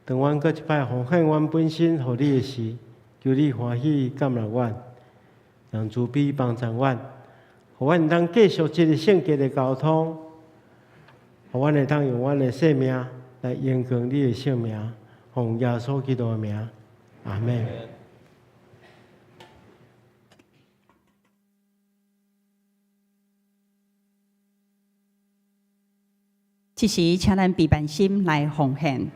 當阮閣一擺奉獻阮本身予你的時，求你歡喜接納阮，用慈悲幫助阮，予阮會當繼續這个聖潔的交通，予阮會當用阮的生命來榮光你的聖名，奉耶穌基督的名，阿們。這時，請咱閉目心來奉獻。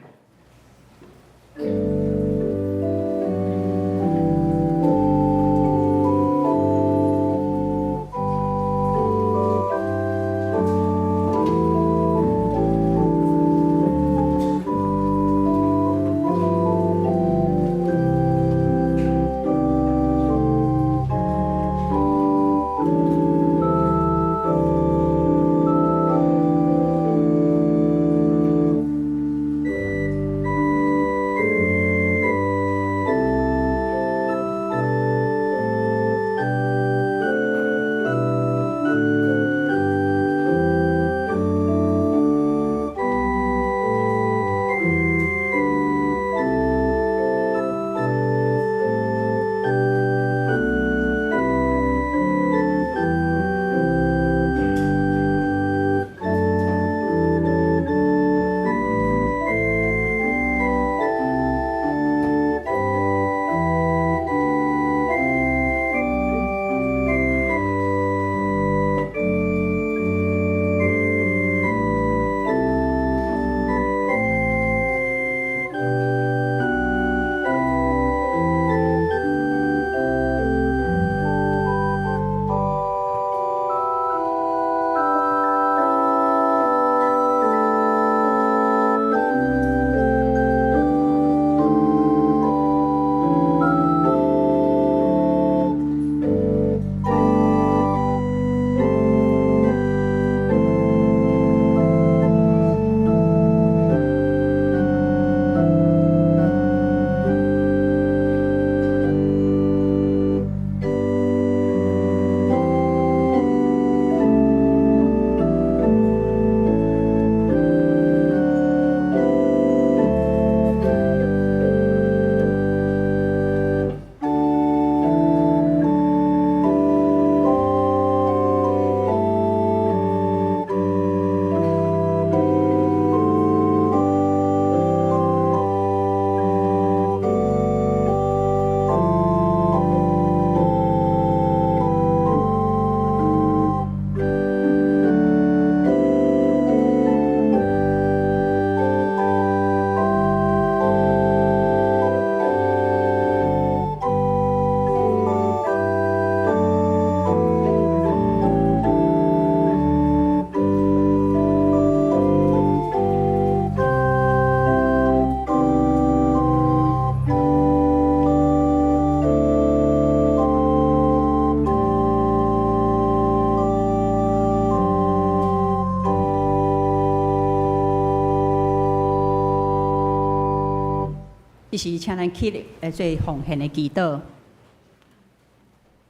這時，請咱起立來做奉獻的祈禱。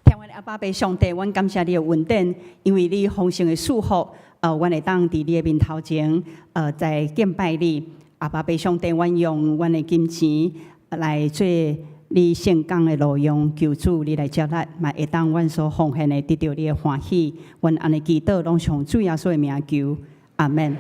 天阮的阿爸父上帝，阮感謝你的恩典，因為你豐盛的祝福，阮會當佇你的面頭前，來敬拜你。阿爸父上帝，阮用阮的金錢來做你聖工的路用，求主你來接納，嘛會當阮所奉獻的得著你的歡喜。阮按呢祈禱，攏奉主耶穌的名求，阿們。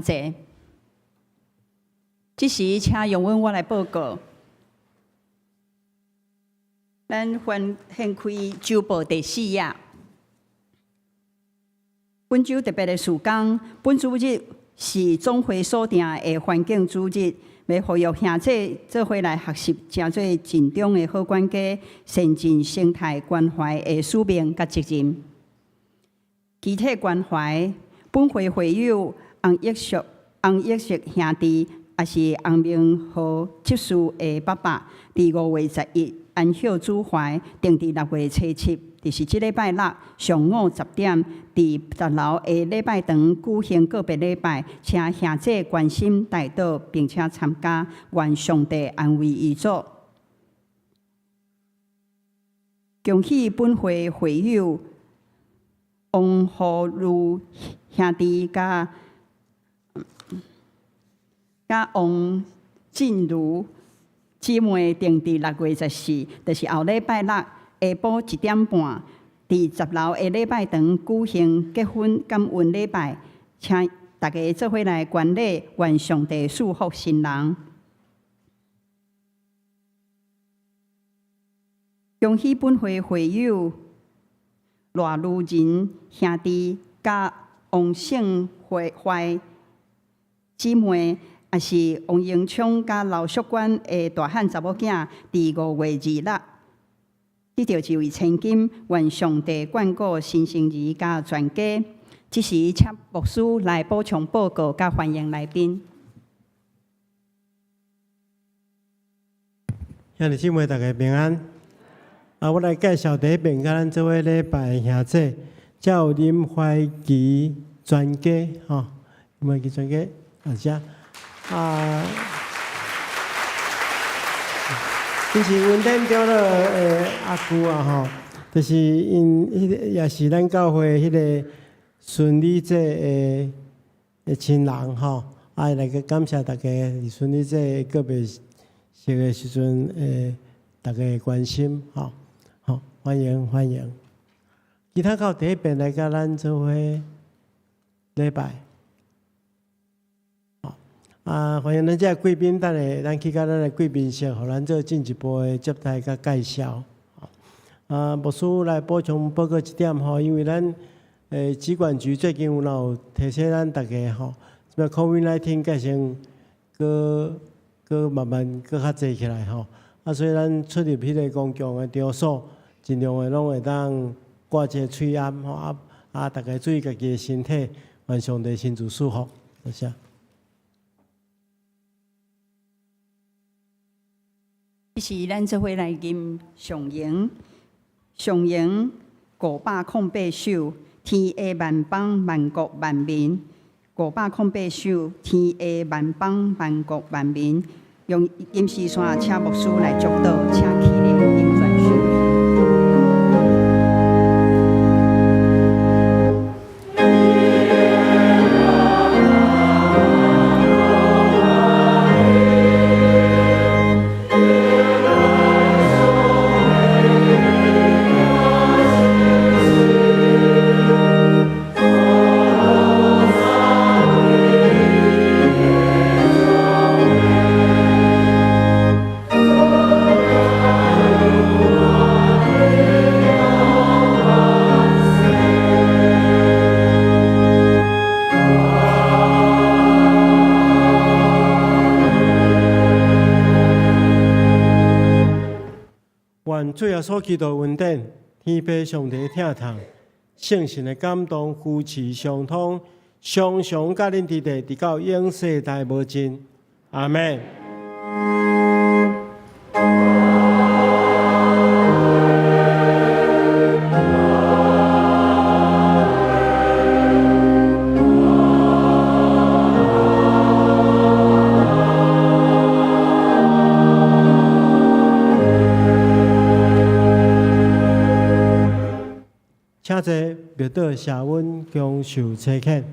請坐。這時，請容阮我來報告。咱翻掀開週報第四頁。本週特別的事工，本主日是總會所定的環境主日，欲呼籲兄弟做伙來學習，成做盡忠的好管家，善盡生態關懷的使命佮責任。肢體關懷，本會會友洪益淑、洪益淑兄弟，也是洪明和執事的爸爸，佇5月11安息主懷，定佇6月初7，就是這禮拜六上午10點，佇10樓的禮拜堂舉行告別禮拜，請兄弟關心代禱，並且參加，願上帝安慰遺族。恭喜本會會友王和如兄弟佮王進如姊妹，定佇6月14，就是後禮拜六下晡1點半，佇10樓的禮拜堂舉行結婚感恩禮拜，請大家做伙來觀禮，願上帝賜福新人。恭喜本會會友賴如仁兄弟佮王勝懷姊妹，也是王英聰佮劉淑娟的大漢查某囝，佇5月26，得著一位千金，願上帝眷顧新生兒佮全家。這時，請牧師來補充報告，佮歡迎來賓。兄弟姊妹，大家平安。啊，我來介紹第一遍，佮咱做伙禮拜兄弟，遮有林懷奇專家，吼，林懷奇專家，啊，遮啊，伊是文典長老的阿舅啊，吼，就是𪜶彼个也是咱教會彼个孫理姐的親人吼，啊，來個感謝大家佇孫理姐告別式的時陣，大家的關心，吼，好，歡迎歡迎。其他到第一遍來佮咱做伙禮拜，好，啊，歡迎咱這貴賓，等下咱去佮咱的貴賓室，予咱做進一步的接待佮介紹。啊，牧師來補充報告一點吼，因為咱疾管局最近有有提醒咱大家吼，這個 COVID-19 改成閣閣慢慢閣較濟起來吼，啊，所以咱出入彼個公共的場所，盡量的攏會當掛這個喙罨吼，啊啊，大家注意家己的身體，願上帝親自賜福，多謝。這是咱做伙來吟上詠，上詠508首，天下萬邦萬國萬民。508首，天下萬邦萬國萬民。用金絲線，請牧師來祝禱，請起立吟全首。願主耶穌基督恩典、天父上帝疼痛、聖神的感動、扶持相通，常常佮恁佇咧，直到永世代無盡。阿們。請坐，默禱謝恩，享受差遣。